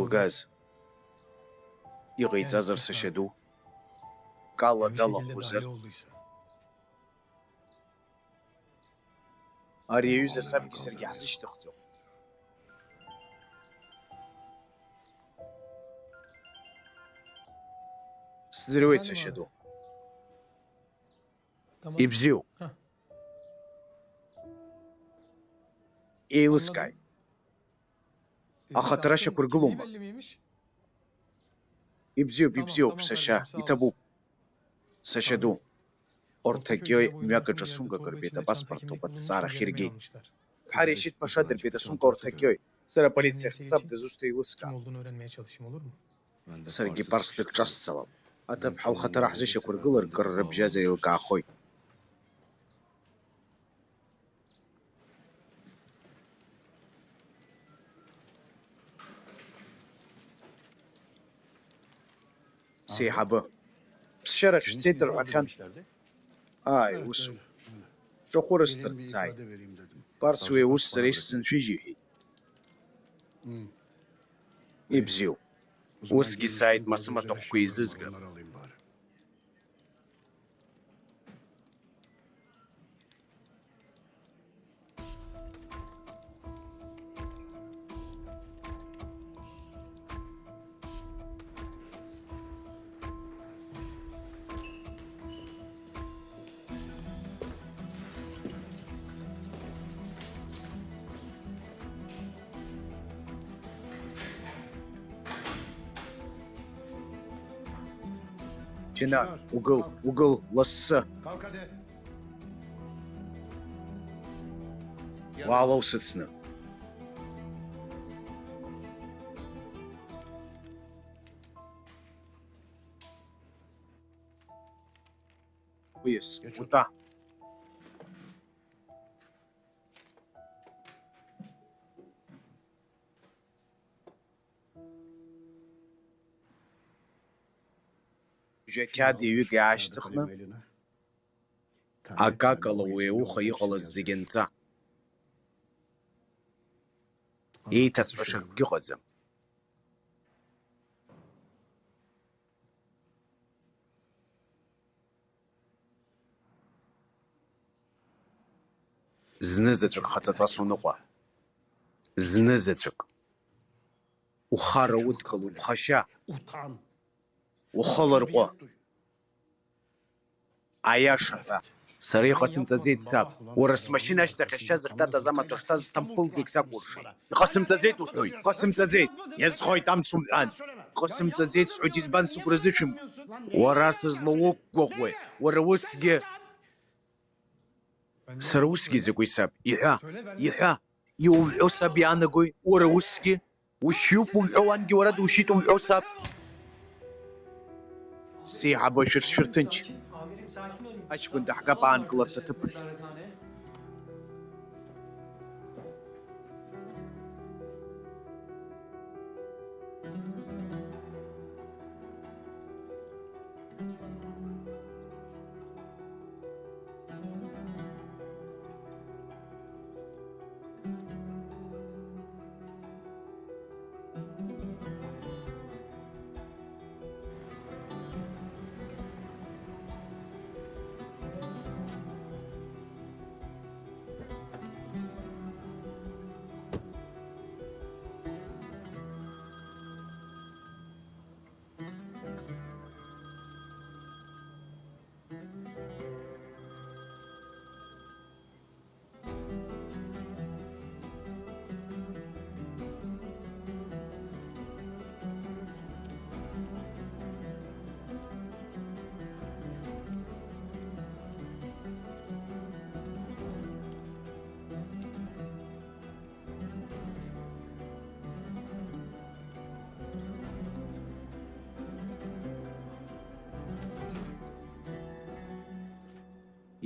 Лгаз. Иҟаиҵазар сашьа ду? Кала далахәызар? Ари аҩыза сабгьы саргьы ҳзышьҭыхӡом. Сӡырҩуеит, сашьа ду. Ибзиоуп. Еилыскааит. Ахаҭара шьақәыргылома? Ибзиоуп, ибзиоуп, сашьа, иҭабуп. Сашьа ду. Ортакиои мҩак аҿы сумкак рбеит, апаспорт ҭоуп, аҭҵаара ахьиргеит. Ҳари Шьит Ԥаша дырбеит асумка Ортакиои. Сара аполициахь сцап, дызусҭа еилыскаа. Саргьы парснык ҿасҵалап. Аҭыԥҳа лхаҭара ҳзышьақәыргылар, кыр рыбжьазар еилкаахоит. Сеиҳабы. Ԥсшьарахь шәцеит рҳәахьан. Ааи, усоуп. Шәҿахәы рысҭарц сааит. Парс уи аус сара исзыншәыжь иҳәеит. Ибзиоуп. Усгьы сааит, масы маҭәахәқәа еизызгап. Џьанар, угыл, угыл, лассы! Уаала усыцны. Уиас, утәа. Жәақьади ҩык иаашьҭыхны, акакала уи ауха иҟалаз зегьы анҵа. Еиҭасҳәаша акгьы ыҟаӡам. Знызаҵәык хаҵаҵас уныҟәа. Знызаҵәык. Ухара удкыл, уԥхашьа. Ухы лырҟәы. Аиаша ҳәа. Сара иҟасымҵаӡеит, саб. Уара смашьына ашьҭахь ашьа зыхьҭаҭаз амаҭәа шҭаз сҭампыл зегь сакәыршеит. Иҟасымҵаӡеит уҳәоит. Иҟасымҵаӡеит. Иазхоит амц умҳәан. Иҟасымҵаӡеит сҳәоит, избан сыгәра зышәымго? Уара сызлоу уқәгәыӷуеит. Уара усгьы. Сара усгьы закәи, саб? Иҳәа, иҳәа. Иумҳәо, саб, иаанагои? Уара усгьы. Ушьиуп умҳәо, уангьы уара душьит умҳәо, саб? Сеиҳабы, шәыршәыр ҭынч. Аҷкәын даҳгап аанкыларҭа аҭыԥахь.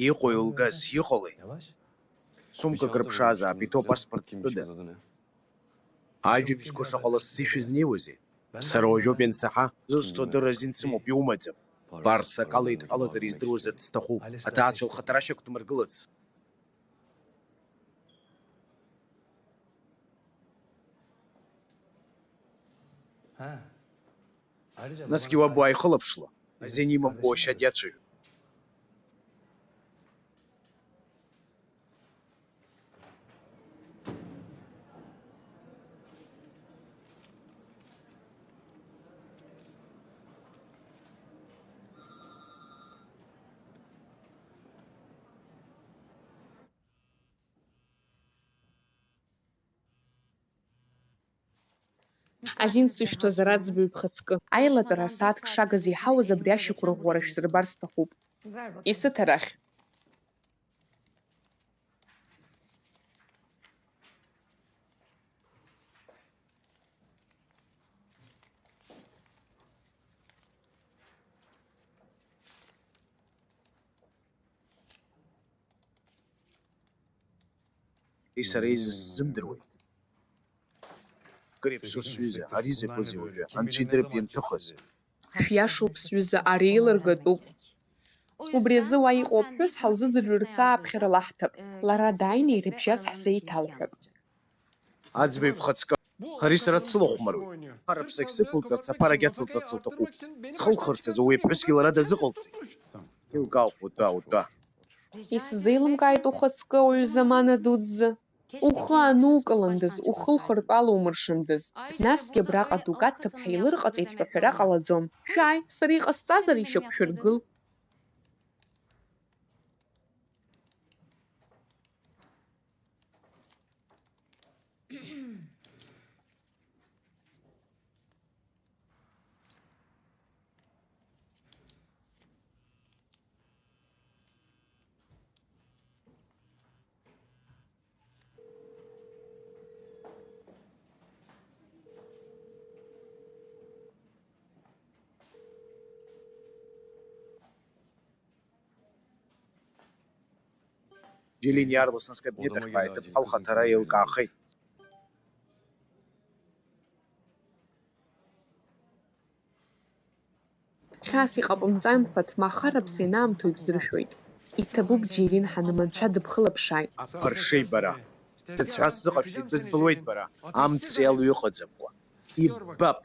Иҟоу илгаз, иҟалеи? Сумкак рыԥшаазаап, иҭоу апаспорт зтәыда? Ажәабжьқәа шаҟа лассы ишәызнеиуазеи? Сара уажәоуп иансаҳа. Зусҭо адырра азин сымоуп, иумаӡам. Барс акала идҳәалазар издыруазар дсҭахуп. Аҭаацәа лхаҭара шьақәдмыргылац. Насгьы уаб уааихылаԥшла, азин имамкәа уашьа диацәажәон. Азин сышәҭозар аӡбаҩ бхаҵкы. Аилатәара асааҭк шагыз иҳауз абри ашьақәырӷәӷәара шәсырбар сҭахуп. Исыҭ арахь. Уи сара изысзымдыруеи? Кыр иаԥсоу сҩыза, ари закәызеи уажәы, анцәа идырп ианҭыхыз? Шәиашоуп, сҩыза, ари еилыргатәуп. Убри азы уа иҟоу аԥҳәыс ҳалзыӡырҩырц ааԥхьара лаҳҭап. Лара дааины ирыбжьаз ҳзеиҭалҳәап. Аӡбаҩ бхаҵкы, ари сара дсылахәмаруеит. Аԥара бзагь сықәылҵарц, аԥарагь ацылҵарц лҭахуп. Схылхырц азы уи аԥҳәысгьы лара дазыҟалҵеит. Илкаауп, утәа, утәа. Исзеилымкааит ухаҵкы, ауаҩы замана дуӡӡа. Ухы анукыландаз, ухы лхыртәала умыршандаз. Насгьы абраҟа Дукаҭ ҭыԥҳа илырҟаҵеит ҳәа ҳәара ҟалаӡом. Шәааи, сара иҟасҵазар ишьақәшәыргыл. Џьелин иаарласны скабинет ахь бааит, быԥҳа лхаҭара еилкаахеит. Хьаас иҟабымҵан ҳәа ҭмаха раԥса ианаамҭоу ибзыршәоит. Иҭабуп, Џьелин ҳаныманцәа дыбхылаԥшааит. Аԥаршеи бара! Сыцәҳа сзыҟашәҵеит, бызбылуеит бара, амца иалоу ыҟаӡамкәа. Иббап!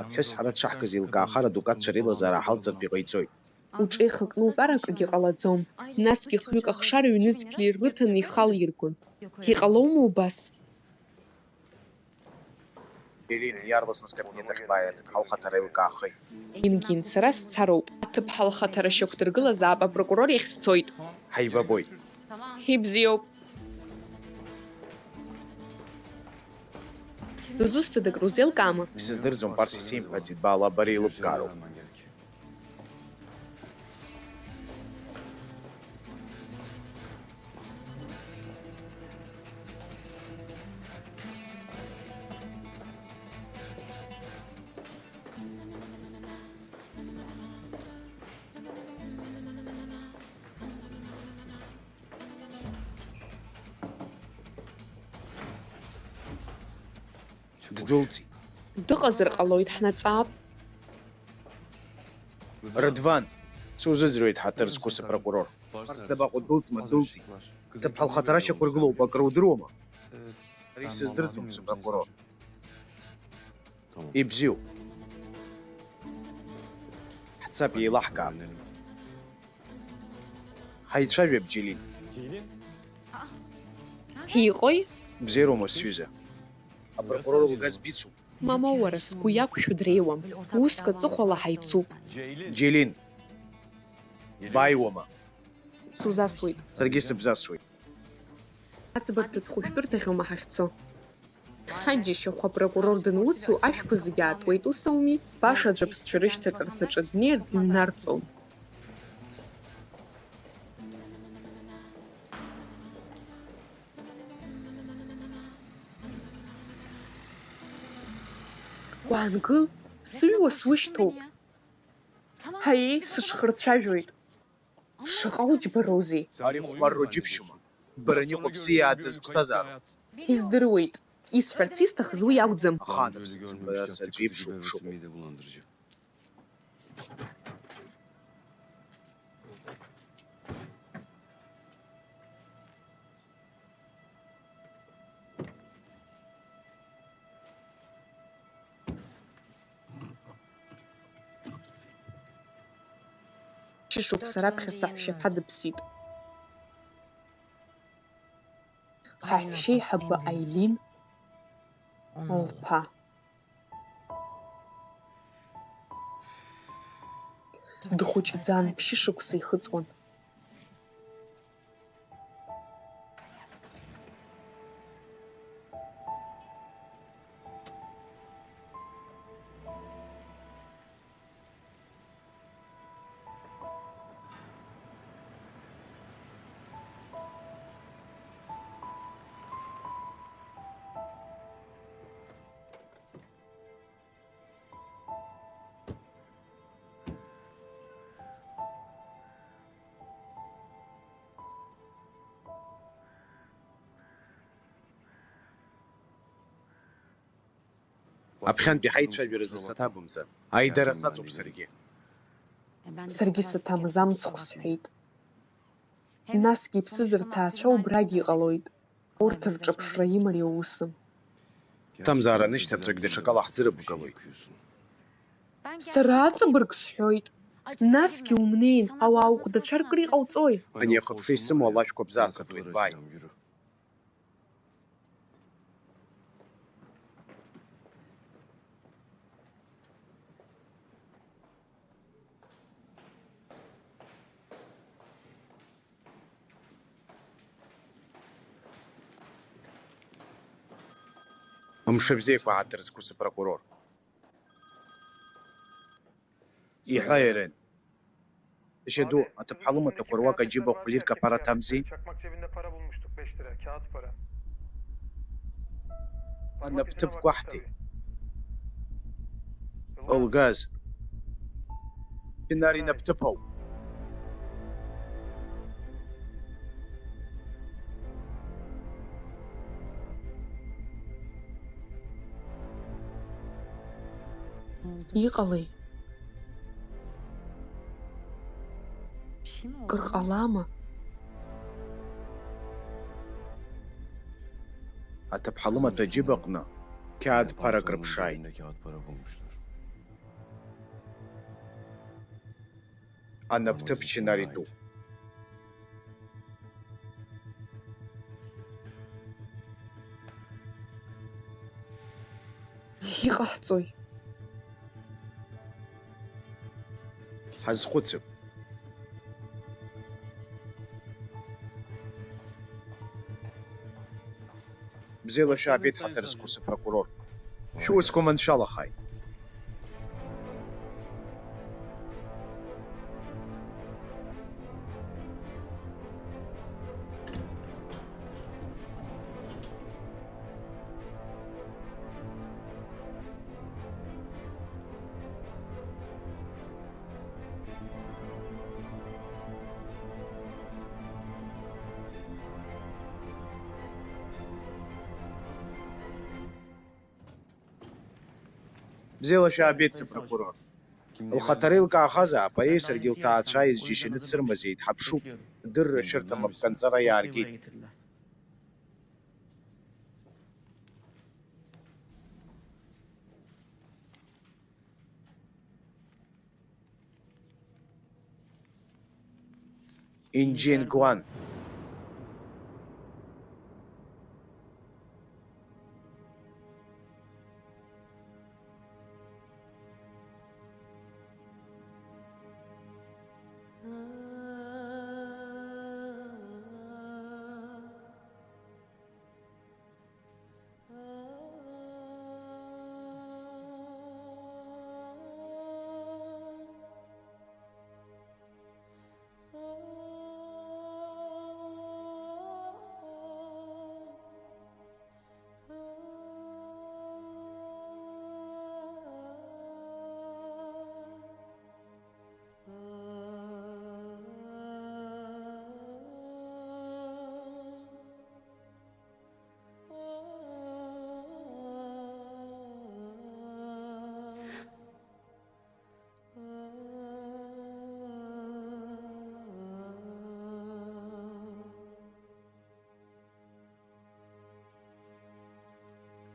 Аԥҳәыс ҳара дшаҳкыз еилкаахар адукатцәа реилазаара ҳалҵыртә иҟаиҵоит. Уҿеихакны утәар акгьы ҟалаӡом. Насгьы хҩык ахшара ҩнызқьла ирыҭаны ихалиргон. Иҟалома убас? Ирин, иаарласны скабинет ахь бааи, аҭыԥҳа лхаҭара еилкаахеит. Ингин, сара сцароуп. Аҭыԥҳа лхаҭара шьақәдыргылазаап, апрокурор иахь сцоит. Ҳаибабоит. Ибзиоуп. Дызусҭада, акры узеилкаама? Исыздырӡом, Парс исеимҳәаӡеит, баала, бара еилыбкаароуп. Ддәылҵит. Дыҟазар ҟалоит, ҳнаҵаап. Рыдван, сузыӡырҩуеит ҳаҭыр зқәу сыпрокурор. Арс дабаҟоу, ддәылҵма, ддәылҵит. Ҭыԥҳа лхаҭара шьақәыргылоуп, акры удыруама? Ари сыздырӡом, сыпрокурор. Ибзиоуп. Ҳцап, еилаҳкаап. Ҳаицәажәап, Џьелил. Ҳиҟои? Бзиароума, сҩыза? Апрокурор лгаз бицуп. Мамоу, уара, сгәы иақәшәо дреиуам. Уск аҵыхәала ҳаицуп. Џьелил, бааиуама? Сузасуеит. Саргьы сыбзасуеит. Аӡбарҭа ҭхәышәтәырҭахьоума ҳахьцо? Ҳаџьашьахә апрокурор дануцу ашәқәа зегьы аатуеит, ус ауми? Баша аӡә аԥсцәа рышьҭаҵарҭаҿы днеир дыҩнарҵом. Уаангыл, сыҩуа сушьҭоуп. Ҳаиеи, сыҽхырцәажәоит. Шаҟа уџьбароузеи! Ари хәмарроу џьыбшьома? Бара ани иҟоу бзиа иааӡаз ԥсҭазаароуп? Издыруеит. Исҳәарц исҭахыз уи акәӡам. Ахаан аԥсыӡ мбарас аӡә иеиԥшу ԥшыхәоуп. Шьыжьшықәса раԥхьа саҳәшьаԥа дыԥсит. Ҳаҳәшьеиҳабы Аилин лԥа. Дхәыҷӡан, ԥшьышықәса ихыҵуан. Аԥхьантәи ҳаицәажәаразы саҭабымҵан. Аидара саҵоуп саргьы. Саргьы саҭамыз амцхә сҳәеит. Насгьы иԥсыз рҭаацәа убрагь иҟалоит. Урҭ рҿаԥшра имариоу усым. Ҭамзар анышьҭаԥҵәагь даҽакала ҳӡырыбгалоит. Сара аҵабырг сҳәоит. Насгьы умнеин, ауаа ухәдацәа ркыр иҟауҵои? Ани ахыԥша исымоу алашәқәа бзаасыртуеит, бааи. Мшыбзиақәа ҳаҭыр зқәу сыпрокурор. Иҳәа, Ерен. Жьаду, аҭыԥҳа лымаҭәақәа руак аџьыба хәлирк аԥара ҭамзи? Çakmak cebinde para bulmuştuk, beş lira, kağıt para. Анапҭыԥ гәаҳҭеит. Лгаз. Чинар инапҭыԥ ауп. Иҟалеи? Кыр ҟалама? Аҭыԥҳа лымаҭәа аџьыбаҟны қьаад ԥарак рыԥшааит. Анапҭыԥ Чинар итәуп. Иҟаҳҵои? Ҳазхәыцып. Бзиала шәаабеит, ҳаҭыр зқәу сыпрокурор. Шәусқәа маншәалахааит. Бзиала шәаабеит, сыпрокурор. Лхаҭара еилкаахазаап, аиеи саргьы лҭаацәа изџьашьаны дсырмазеит, ҳаԥшуп, дырра шәырҭам, акәтанҵара иааргеит. Инджингуан.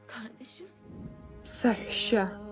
Kardeşim. Саҳәшьа.